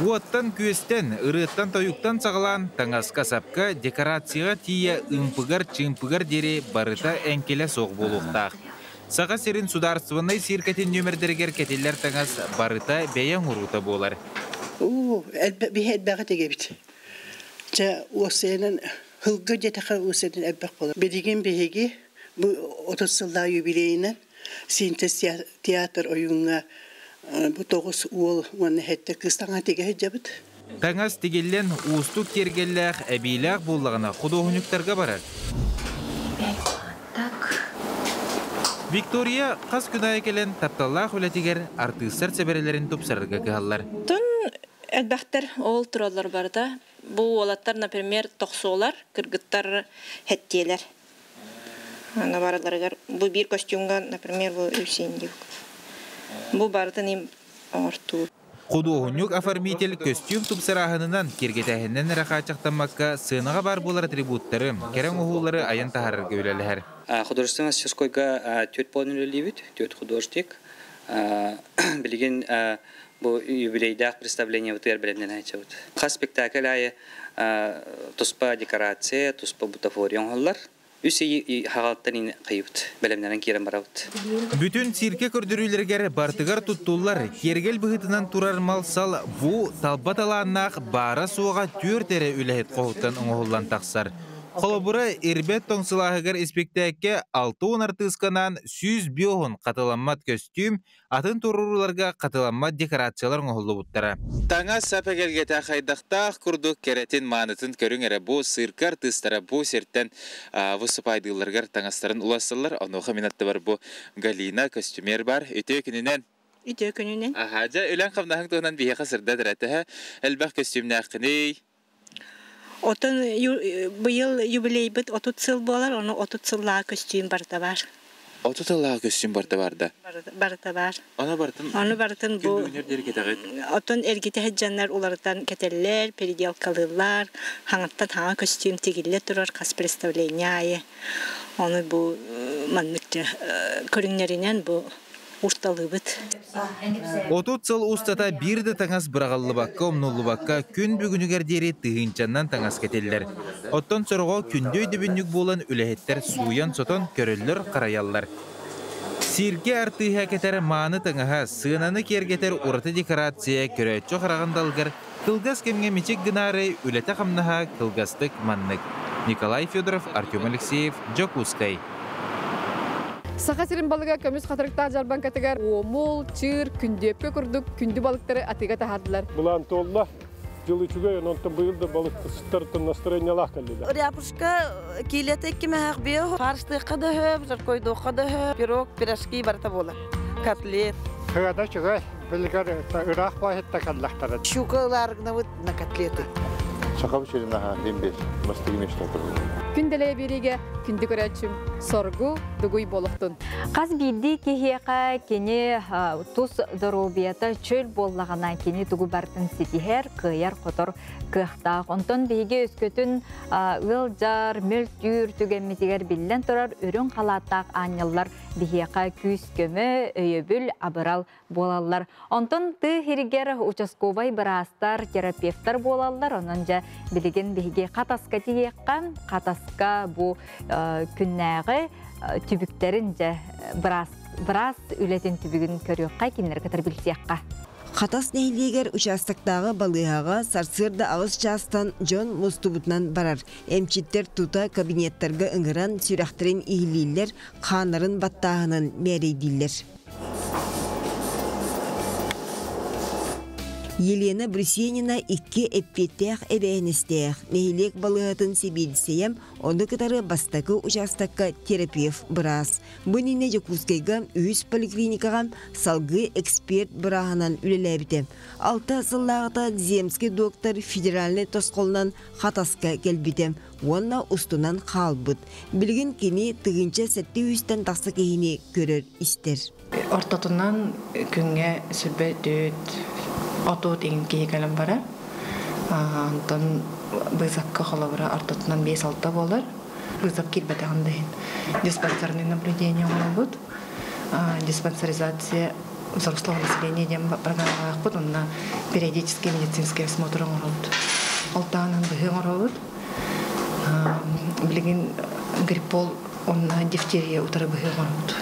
Уоттан-күөстэн, ырыаттан-тойуктан саҕалаан таҥаска-сапка, декорацияҕа тиийэ ымпыгар-чыымпыгар диэри барыта эҥкилэ суох буолуохтаах. Саха сирин судаарыстыбаннай циркэтин нүөмэрдэригэр кэтиллэр таҥас барыта бэйэ оҥоруута буолар. Уу, биһи элбэҕи тигэбит. Чэ, уопсайынан һылга диэтэххэ уопсайынан элбэх буолар. Билигин биһиги бу 30 сыллаах юбилейынан Синтез театр ойууҥҥа бу тоҕус уол уонна сэттэ кыыс таҥаһа тигэ сылдьабыт. Таҥас тигиллэн уустук киэргэллээх, эбиилээх буоллаҕына худуоһунньуктарга барар. Виктория хас күн аайы кэлэн тапталлаах үлэтигэр артыыстар сэбэрэлэрин тупсарарга кыһаллар. Тон элбэхтэр ол тураллар барыта. Бу уолаттар, например, тохсуолар, кыргыттар хэттиэлэр. Аны барыларыгар бу биир костюмга, например, бу үсин дип. Бу барытын им оҥортуур. Худуоһунньук оформитель көстүүм тупсарааһынынан, киэргэтээһининэн эрэ хааччахтаммакка, сыанаҕа баар буолар атрибуттары, кэрэ оҥоһуулары айан таһаарарга үлэлэһэр. Художественнай мастерскойга түөрт буолан үлэлиибит, түөрт художник. Билигин бу юбилейдаах представлениебытыгар бэлэмнэнэ сылдьабыт. Хас спектакль аайы туспа декорация, туспа бутафория оҥоһуллар. Үс ый хаҕалыттан хайыбыт, бэлэмнэнэн киирэн барабыт. Бүтүн циркэ көрдөрүүлэригэр бартыгар туттуллар киэргэл быһыытынан турар мал-сал бу талба талааннаах баара-суоҕа түөрт эрэ үлэһит хоһуттан оҥоһуллан тахсар. Холобура, Ирбэт тоҥ сылааһыгар испиктээккэ 60 артыысканаан 105 хатыламмат көстүүм, атын туруорууларга хатыламмат декорациялар оҥоһуллубуттара. Таҥас-сап эгэлгэтэ хайдахтаах курдук кэрэтин, маанытын көрүҥ эрэ бу цирка артыыстара бу сиртэн выступайдыылларыгар таҥастарын уларсаллар. Онуоха мин аттыбар бу Галина костюмер бар. Үтүө күнүнэн! Үтүө күнүнэн! Аха, дьэ, үлэҥ-хамнаһыҥ туһунан биһиэхэ сырдат эрэ. Төһө элбэх көстүүмнээххиний? Отон быйыл юбилейбыт 30 сыл буолар, ону 30 сыллаах көстүүм барыта баар. 30 сыллаах көстүүм барыта бар да? Барыта баар. Ону барытын Ону барытын бу күн бүгүнүр диэри кэтэҕит? Отон эргитэ сылдьаннар уларытан кэтэллэр, переделкалыыллар, хаҥаттан хаҥа көстүүм тигиллэ турар хас представление аайы. Ону бу маннык көрүҥнэринэн бу урталыыбыт. 30 сыл устата биир да таҥас быраҕыллыбакка, умнуллубакка күн бүгүнүгэр диэри тыһыынчаннан таҥас кэтиллэр. Оттон сороҕо күндү өйдөбүнньүк буолан үлэһиттэр сууйан-сотон көрөллөр-харайаллар. Сиргэ артыыһа кэтэр мааны таҥаһа, сыананы киэргэтэр ураты декорация көрөөччү хараҕын далыгар кылгас кэмҥэ мичик гынаары үлэтэ-хамнаһа кылгастык маннык. Николай Федоров, Артем Алексеев, Дьокуускай. Саха сирин балыга көмүс хатырыктаах дьарбаҥкатыгар уомул, чыыр, күндүөпкэ курдук күндү балыктары атыыга таһаардылар. Былаан туолла. Дьыл үчүгэй, онтон быйыл да балыксыттартан настроениялаах кэллилэр. Ряпушка килета 2 мөһөх био, фарштыахха да хөп, жаркойдуохха да хөп, пирог, пирожки барыта буолар. Котлет. Сыана үчүгэй, билигэр ыраах баһытта каллахтара. Щука ылааргынабыт на котлеты. Сахам сирин аһа дем бес бастыгы месте турду. Күн дэлэйэ биэриигэ күндү көрөөччүм соргу дугуй буолуохтун. Хас биирдии киһиэхэ кини тус доруобуйата чөл буоллаҕына кини тугу барытын ситиһэр, кыайар-хотор кыахтаах. Онтон биһиги өскөтүн ыалдьар, мөлтүүр түгэммитигэр биллэн турар үрүҥ халааттаах аанньаллар биһиэхэ күүс-көмө, өйөбүл, абырал буолаллар. Онтон тыа сиригэр участковай быраастар, терапевтар буолаллар. Онон дьэ билигин биһиги Хатаска тиийиэххэ, Хатаска бу күннээҕи түбүктэрин дьэ быраас быраас үлэтин түбүгүн көрүөххэ, кинилэри кытары билсиэххэ. Хатас нэһилиэгэр участоктааҕы балыыһаҕа сарсыарда 8 чаастан дьон мустубутунан барар. Эмчиттэр тута кабинеттарга ыҥыран сүрэхтэрин иһиллииллэр, хааннарын баттааһынын мээрэйдииллэр. Елена Брусенина икки эппиэттээх эбээһинэстээх нэһилиэк балыыһатын сэбиэдиссэйэ, ону кытары бастакы участокка терапевт быраас. Бу иннинэ Дьокуускайга үһүс поликлиникаҕа салгыы эксперт бырааһынан үлэлээбитэ. 6 сыллааҕыта земский доктор федеральнай тосхолунан Хатаска кэлбитэ уонна устунан хаалбыт. Билигин кини 1700-тэн тахса киһини көрөр-истэр. Ортотунан күҥҥэ 24, 30 иҥин киһи кэлэн барар. Онтон вызовка холобура ортотунан 5-6 буолар. Вызов киирбэтэҕин да иһин. Диспансерный наблюдение оҥоробут. Диспансеризация взрослого населения диэн программалаахпыт, онно периодический медицинский осмотр оҥоробут. Ол таһынан быһыы оҥоробут. Билигин гриппол уонна дифтерия утары быһыы оҥоробут.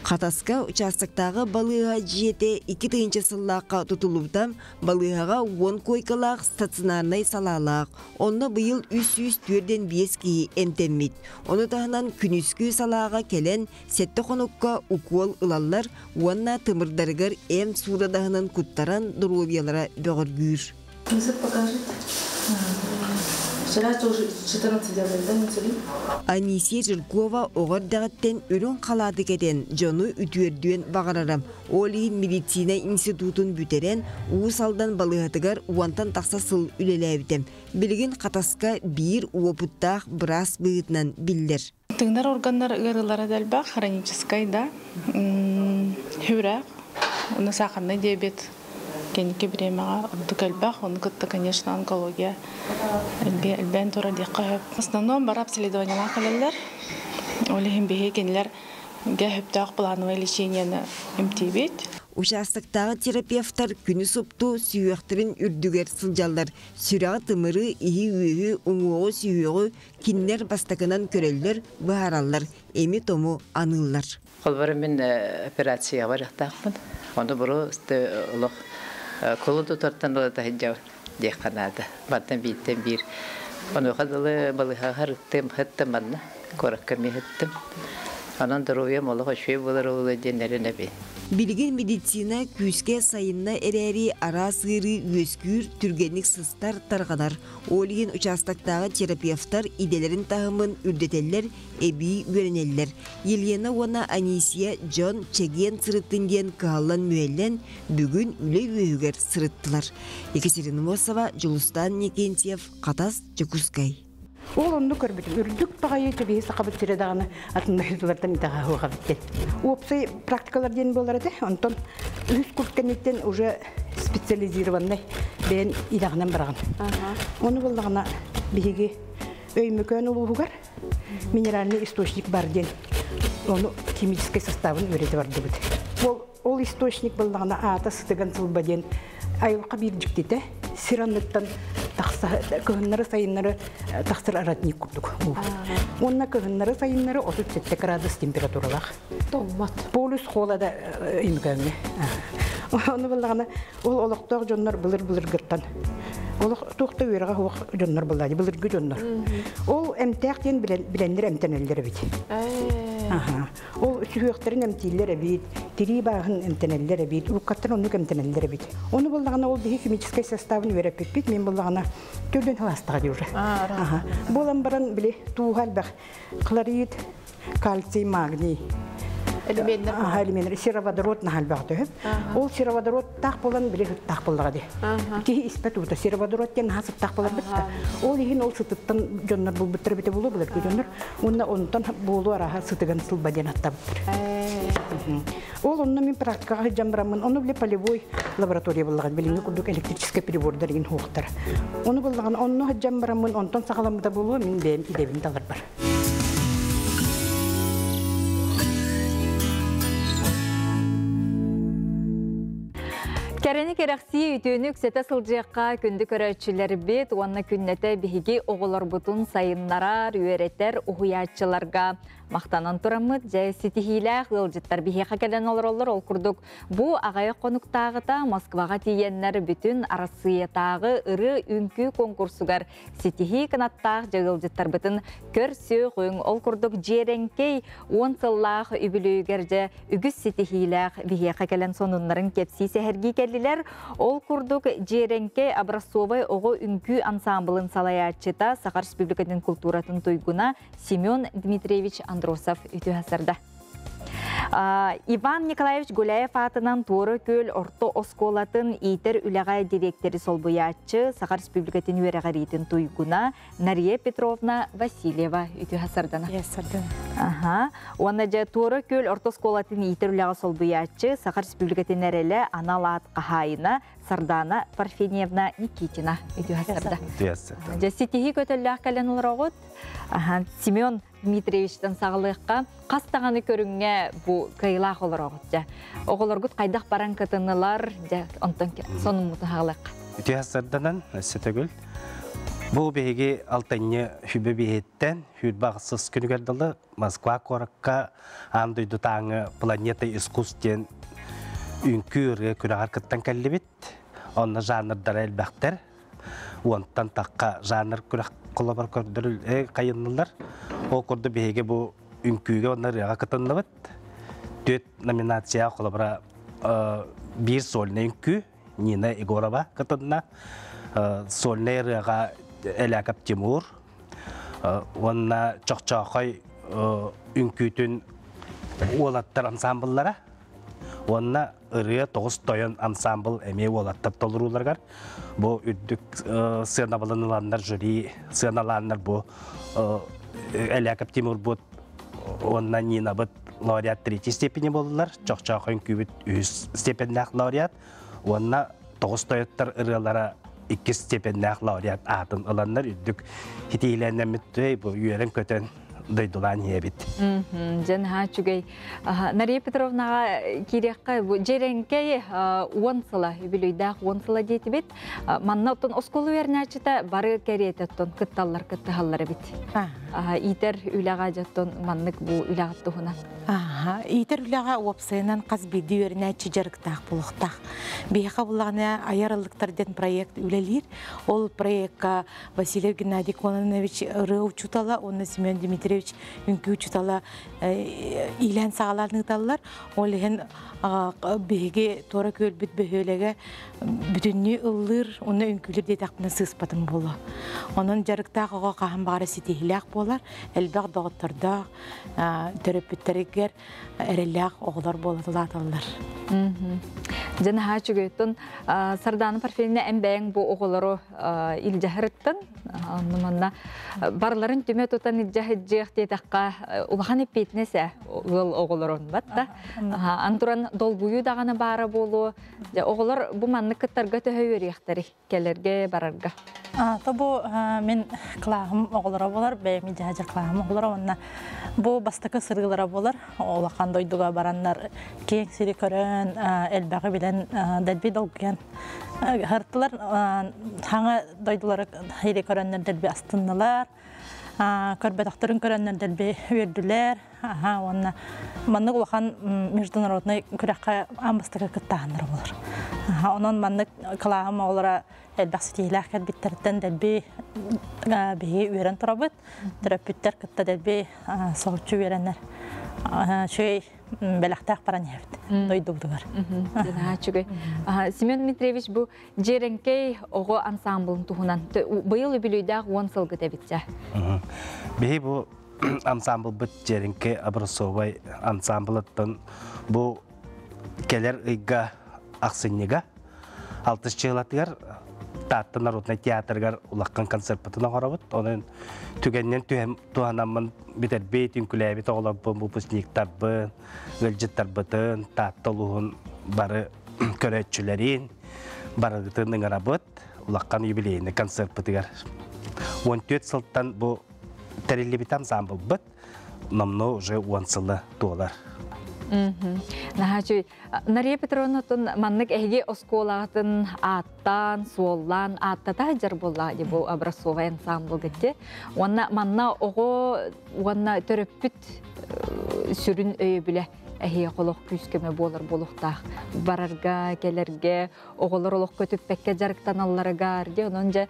Хатаска участоктааҕы балыыһа дьиэтэ 2000 сыллаахха тутуллубута. Балыыһаҕа 10 койкалаах стационарнай салаалаах. Онно быйыл 345 киһи эмтэммит. Ону таһынан күнүскү салааҕа кэлэн 7 хонукка укуол ылаллар уонна тымырдарыгар эм суурадаһынан куттаран доруобуйалара бөҕөргүүр. Язык покажите. Вчера тоже 14 делали, да, инсулин? Анисия Жиркова оҕо эрдэҕиттэн үрүҥ халааты кэтэн дьону үтүөрдүөн баҕарара. Ол иһин медицина институтун бүтэрэн Уус Алдан балыыһатыгар 10-тан тахса сыл үлэлээбитэ. Билигин Хатаска биир уопуттаах быраас быһыытынан биллэр. Тыынар органнар ыарыылара да элбэх, хроническай да. Сүрэх, уонна сахарный диабет кэнники бириэмэҕэ ордук элбэх, ону кытта, конечно, онкология элбээн турар диэххэ сөп. В основном бары обследованиялаах кэлэллэр. Ол иһин биһи кинилэр сөптөөх плановое лечениени эмтиибит. Участоктааҕы терапевтар күнү супту сүһүөхтэрин үрдүгэр сылдьаллар. Сүрэҕи тымыры, иһи-үөһү, уҥуоҕу сүһүөҕү кинилэр бастакынан көрөллөр, быһаараллар, эми-тому аныыллар. Холобура мин операцияҕа барыахтаахпын. Ону буру олох кулун тутартан ыла таһыдьа диэххэ наада. Мантан бииртэн биир. Онуоха дылы балыыһаҕа сырыттым, сыттым манна, куоракка эмиэ сыттым. Онон доруобуйам олох үчүгэй буолар уолу диэн эрэнэбин. Билигин медицина күүскэ сайынна эрээри араас ыарыы үөскүүр, түргэнник сыстар, тарҕанар. Ол иһин участоктааҕы терапевтар идэлэрин таһымын үрдэтэллэр, эбии үөрэнэллэр. Елена уонна Анисия дьон чэгиэн сырыттын диэн кыһаллан-мүһэллэн бүгүн үлэ үөһүгэр сырыттылар. Екатерина Мосова, Дьулустан Никентьев, Хатас, Дьокуускай. Ол онну көрбүтүм. Үрдүк баҕайы төбиһи сахабыт сире даҕаны атын итэҕэ хуохабыт. Уопсай практикалар диэн буолар этэ. Онтон үһүс курс кэнниттэн уже специализированный бэйэн идэҕинэн бараҕын. Ону буллаҕына биһиги Өймөкөөн улууһугар минеральный источник бар диэн ону химический составын үөрэтэ бардыбыт. Ол источник буллаҕына аата Сытыган Сылба диэн айылҕа биир дьиктитэ сир анныттан тахса кыһыннары сайыннары тахсар родник курдук. Уонна кыһыннары сайыннары 37 градус температуралаах. Тоҥмот. Полюс холода Өймөкөөҥҥө. Ону буллаҕына ол олохтоох дьоннор былыр былыргыттан олох туохта үөрэҕэ суох дьоннор буллаады былыргы дьоннор. Ол эмтээх диэн билэннэр эмтэнэллэр эбит. Аха. Ол сүһүөхтэрин эмтииллэр эбит, тирии бааһын эмтэнэллэр эбит, уруккаттан оннук эмтэнэллэр эбит. Ону буллаҕына ол биһи химическэй составын үөрэппиппит, мин буллаҕына төрдүн халаастаҕа дии уже. Аха. Буолан баран били тууһа элбэх хлорид, кальций, магний. Элеменнер. Аха, элеменнер. Сероводород наһаа элбэх төһө. Ол сероводородтаах буолан били сыттаах буоллаҕа дии. Киһи испэт уута сероводород диэн наһаа сыттаах буолар битта. Ол иһин ол сытыттан дьоннор булбуттар эбитэ буолуо былыргы дьоннор. Уонна онтон буолуо араһа сытыган сылба диэн аттабыттар. Ол онно мин практикаҕа сылдьан бараммын, ону били полевой лаборатория буллаҕын, билиҥҥи курдук электрическэй прибордар игин хуохтар. Ону буллаҕын, онно сылдьан бараммын, онтон саҕаламмыта буолуо, мин бэйэм идэбин таларбар. Кэрэни кэрэхсии үтүөнү үксэтэ сылдьыахха күндү көрөөччүлэрбит уонна күннэтэ биһиги оҕолорбутун сайыннарар, үөрэтэр уһуйааччыларга махтанан тураммыт дьэ ситиһиилээх ыалдьыттар биһиэхэ кэлэн олороллор. Ол курдук бу аҕыйах хонуктааҕыта Москваҕа тиийэннэр бүтүн Арассыыйатааҕы ырыа-үҥкүү конкурсугар ситиһии кынаттаах дьыгылдьыттарбытын көрсүөҕүҥ. Ол курдук Дьиэрэҥкэй уон сыллаах үбүлүөйүгэр дьэ үгүс ситиһиилээх биһиэхэ кэлэн сонуннарын кэпсии сэһэргии кэллилэр. Ол курдук Дьиэрэҥкэй образцовай оҕо үҥкүү ансаамбылын салайааччыта Саха Республикатын култууратын туйгуна Семен Дмитриевич Андросов үтүө сарда. Иван Николаевич Гуляев аатынан Туора Күөл орто оскуолатын иитэр үлэҕэ дириэктэри солбуйааччы, Саха Республикатын үөрэҕириитин туйгуна Нария Петровна Васильева үтүө сардана. Аха. Уонна дьэ Туора Күөл орто оскуолатын иитэр үлэҕэ солбуйааччы, Саха Республикатын эрэлэ анал аат хаһаайына Сардана Парфеньевна Никитина үтүө сарда. Дьэ ситиһии көтөллөөх кэлэн олороҕут. Аха. Семен Дмитриевичтан саҕалыахха хас даҕаны көрүҥҥэ бу кыайыылаах олороҕут дьэ. Оҕолоргут хайдах баран кытыннылар дьэ онтон сонуммутун хаалыахха. Үтүө сарданан өссө төгүл. Бу биһиги алтынньы хүбэ биһиттэн хүрбэ ахсыс күнүгэр дылы Москва куоракка аан дойдутааҥы планета искусств диэн үҥкүү ырыа күрэҕэр кыттан кэллибит. Онно жанрдара элбэхтэр. Уонтан тахха жанр күрэх холобур көрдөрүл хайыннылар. Ол курдук биһиги бу үҥкүүгэ уонна ырыаҕа кытынныбыт. Түөрт номинация холобура биир сольнай үҥкүү Нина Егорова кытынна. Сольнай ырыаҕа Эляков Тимур уонна Чохчоохой үҥкүүтүн уолаттар ансамбллара уонна ырыа тоҕус тойон ансамбл эмиэ уолаттар толорууларыгар бу үрдүк сыанабылын ыланнар жюри сыаналааннар бу Эляков Тимурбут уонна Нинабыт лауреат третьей степени буоллулар Чохчоох үҥкүүбүт үһүс степеннээх лауреат уонна тоҕус тойоттор ырыалара иккис степеннээх лауреат аатын ыланнар үрдүк хитиилэннэммит бу үөрэн-көтөн дойдулаан иһэбит. Дьэн наһаа үчүгэй. Нария Петровнаҕа киириэххэ бу Дьэрэҥкэй уон сыла, үбүлүйдээх уон сыла диэтибит. Манна оттон оскуола үөрэнээччитэ бары кэриэтэ оттон кытталлар, кыттыһаллар эбит. Иитэр үлэҕэ дьоттон маннык бу үлэҕит туһунан. Иитэр үлэҕэ уопсайынан хас биирдии үөрэнээччи дьарыктаах буолуохтаах. Биһиэхэ буллаҕына айар ыллыктар диэн проект үлэлиир. Ол проекка Васильев Геннадий Кононович ырыа учуутала уонна Семен Дмитриевич үҥкүү учуутала иилээн саҕалаан ыыталлар. Ол иһин биһиги туора күөлбүт бөһүөлэгэ бүтүннүү ыллыыр уонна үҥкүүлүүр диэтэхпинэ сыыспатым буолуо. Онон дьарыктаах оҕо хаһан баҕара ситиһиилээх буолар, элбэх доҕоттордоох, төрөппүттэригэр эрэллээх оҕолор буола улааталлар. Дьэ наһаа үчүгэйтэн Сардаана Парфенина эн бэйэҥ бу оҕолору илдьэ сырыттын. Онно манна барыларын түмэ тутан илдьэ сылдьыах диэтэххэ улахан эппиэтинэс ээ ыал оҕолорун батта. Ан туран долгуйуу даҕаны баара буолуо. Дьэ оҕолор бу маннык кыттарга төһө үөрүйэхтэрий? Кэлэргэ, барарга. То бу мин кылааһым оҕолоро буолар, бэйэм дьаһадьар кылааһым оҕолоро уонна бу бастакы сырыылара буолар. Улахан дойдуга бараннар киэҥ сири көрөн, элбэҕи билэн, дэлби долгуйан һыртылар. Хаҥа дойдулары ири көрөннөр дэлби астыннылар. Көрбөтөхтөрүн көрөннөр дэлби үөрдүлэр. Аха, уонна маннык улахан международный күрэххэ аан бастакы кыттааһыннара буолар. Аха, онон маннык кылааһым оҕолоро элбэх ситиһиилээх кэлбиттэриттэн дэлби биһи үөрэн турабыт. Төрөппүттэр кытта дэлби соһуччу үөрэннэр. Үчүгэй бэлэхтээх баран иһэбит дойдубутугар. Үчүгэй. Семен Дмитриевич, бу Дьиэрэҥкэй оҕо ансамблын туһунан быйыл үбүлүйдээх 10 сылгыт эбитчэ. Биһи бу ансамблбыт Дьиэрэҥкэй образцовай ансамблыттан бу кэлэр ыйга ахсынньыга алтыс чыылатыгар Таатта народнай театрыгар улахан концертпытын оҥоробут. Онон түгэннэн түһэн туһанаммын бүтэрбит, үҥкүлээбит оҕолорбун, выпускниктарбын, ыалдьыттарбытын, Таатта улууһун бары көрөөччүлэрин барыгытын ыҥырабыт улахан юбилейный концертпытыгар. 14 сылтан бу тэриллибит ансамблбыт номнуо уже 10 сылы туолар. Наһаа Нария Петровна маннык эһиги оскуолаҕытын ааттаан, суоллаан ааттата сылдьар буолла дии бу образцовай ансамбль гытти. Уонна манна оҕо уонна төрөппүт сүрүн өйөбүлэ эһиэхэ олох күүс-көмө буолар буолуохтаах. Барарга, кэлэргэ, оҕолор олох көтүппэккэ дьарыктаналларыгар, дии онон дьэ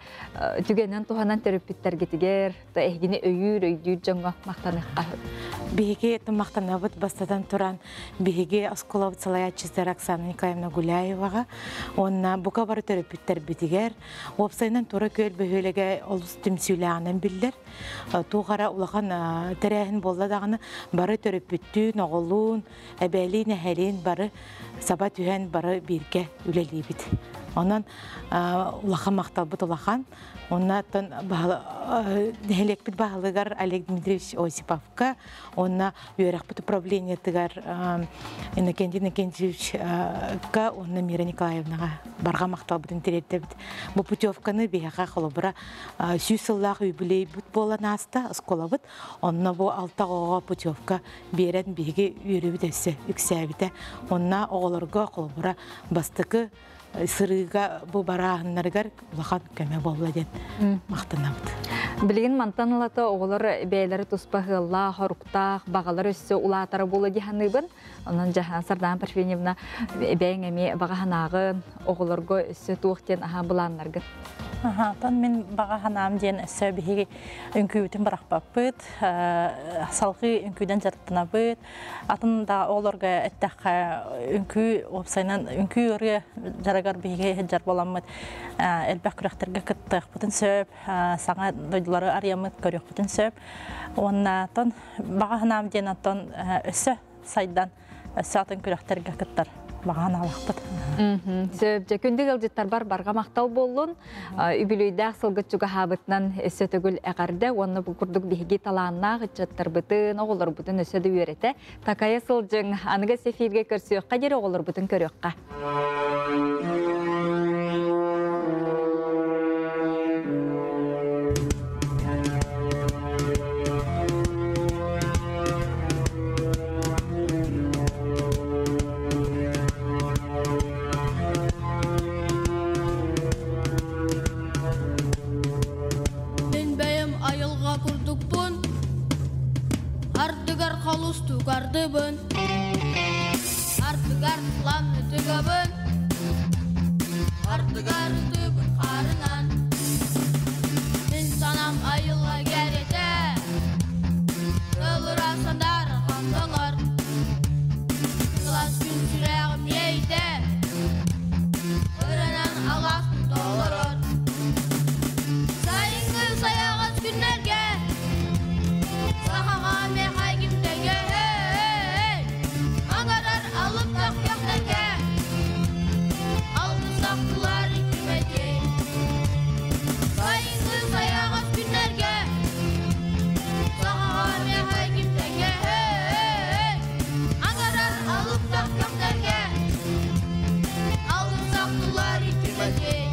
түгэнэн туһанан төрөппүттэргитигэр эһигини өйүүр, өйдүүр дьоҥҥо махтаныахха. Биһиги махтанабыт бастатан туран биһиги оскуолабыт салайааччытыгар Оксана Николаевна Гуляеваҕа уонна бука бары төрөппүттэрбитигэр уопсайынан Тура Күөл бөһүөлэгэ олус түмсүүлээҕинэн биллэр. Туох эрэ улахан тэрээһин буолла даҕаны бары төрөппүттүүн, оҕолуун, эбээлиин, эһэлиин бары саба түһэн бары бииргэ үлэлиибит. Онон улахан махталбыт улахан. Оннаттан нэһилиэкпит баһылыгар Олег Дмитриевич Осиповка, уонна үөрэхпит управлениетыгар Иннокентий Иннокентьевичка уонна Мира Николаевнаҕа барҕа махталбытын тириэрдэбит. Бу путевканы биһиэхэ холобура 100 сыллаах юбилейбыт буолан ааста оскуолабыт. Онно бу алта оҕоҕо путевка биэрэн биһиги үөрүүбүт өссө үксээбитэ. Онно оҕолорго холобура бастакы сырыыга бу барааһыннарыгар улахан көмө буолла диэн махтанабыт. Билигин мантан ылата оҕолор бэйэлэри туспа ыаллаах, хоруктаах, баҕалар өссө улаатара буола дии саныыбын. Онон Жаһан Сардаана Парфеньевна бэйэҥ эмиэ баҕа санааҕын, оҕолорго өссө туох диэн аһаа былааннаргын? Аһаатан мин баҕа санаам диэн өссө биһиги үҥкүүбүтүн бырахпаппыт, салгыы үҥкүүнэн дьарыктанабыт. Атын да оҕолорго эттэххэ, үҥкүү уопсайынан үҥкүү ырыа дьарыгар биһиги сылдьар буоламмыт элбэх күрэхтэргэ кыттыахпытын сөп, саҥа дойдулары арыйаммыт көрүөхпүтүн сөп. Уонна оттон баҕа санаам диэн оттон өссө сайдан, өссө атын күрэхтэргэ кыттар баҕа санаалаахпыт. Сөп, дьэ күндү ыалдьыттарбар барҕа махтал буоллун. Үбүлүйдээх сылгыт чугаһаабытынан өссө төгүл эҕэрдэ уонна бу курдук биһиги талааннаах ыччаттарбытын, оҕолорбутун өссө да үөрэтэ, такайа сылдьыҥ. Аныгы эфиргэ көрсүөххэ диэри оҕолорбутун көрүөххэ. Мин бэйэм айылҕа курдукпун, ардыгар холустук ардыбын, ардыгар ламны тыгабын, ардыгар ытыбын хаарынан. Мин санам айылҕа кэрэтэ, тылыра сандаара ханталар, сылаас күн сүрэҕим иэйдэ, ырынан алааспын толорор. Сайыҥҥы сайаҕас күннэргэ сахаҕа миэхэ ким тэҥэй? Аҥарар алыптах көхтөргө алтыс ахтылар үтүмэтий. Сайыҥҥы сайаҕас күннэргэ сахаҕа миэхэ ким тэҥэй? Аҥарар алыптах көхтөргө алтыс ахтылар үтүмэтий.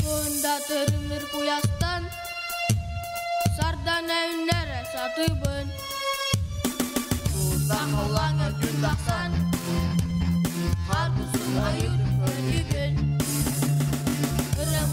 Кында тырымныр куйастан сардана үннәрэ сатыбын. Туурда халлааҥҥа күн тахсан, хаар кустук ойуурун көрүүбүн. Ырыам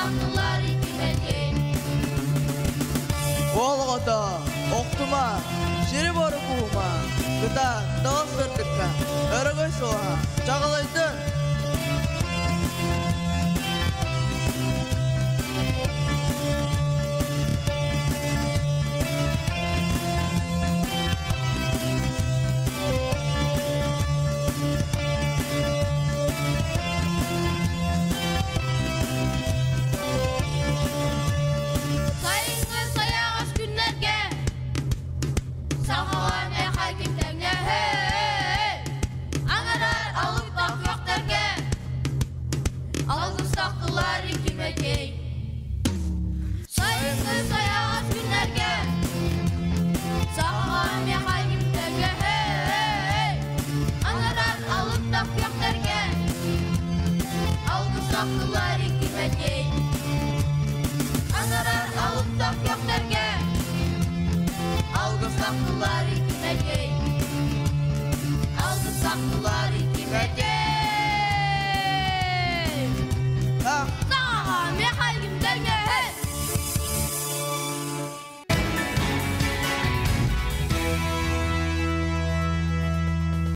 Алгыстахтылар иккимэтей. Ол оҕото, охтума, сири бору куума, кыта таҕыс сырдыкка, өрөгөй суоһа, чаҕылыйдын! Сайыҥҥы сайаҕас күннэргэ Сахаҕа миэхэ ким тэҥнэһэй? Аҥарар алыптах күөхтэргэ Алгыстахтылар иккимэтей. Сайыҥҥы сайаҕас күннэргэ Сахаҕа миэхэ ким тэҥнэһэй? Аҥарар алыптах күөхтэргэ Алгыстахтылар иккимэтей. Анарар алыптах күөхтэргэ Алгыстахтылар иккимэтей. Алгыстахтылар иккимэтей. Саҕаҕа миэхэ ким тэҥнэһэй?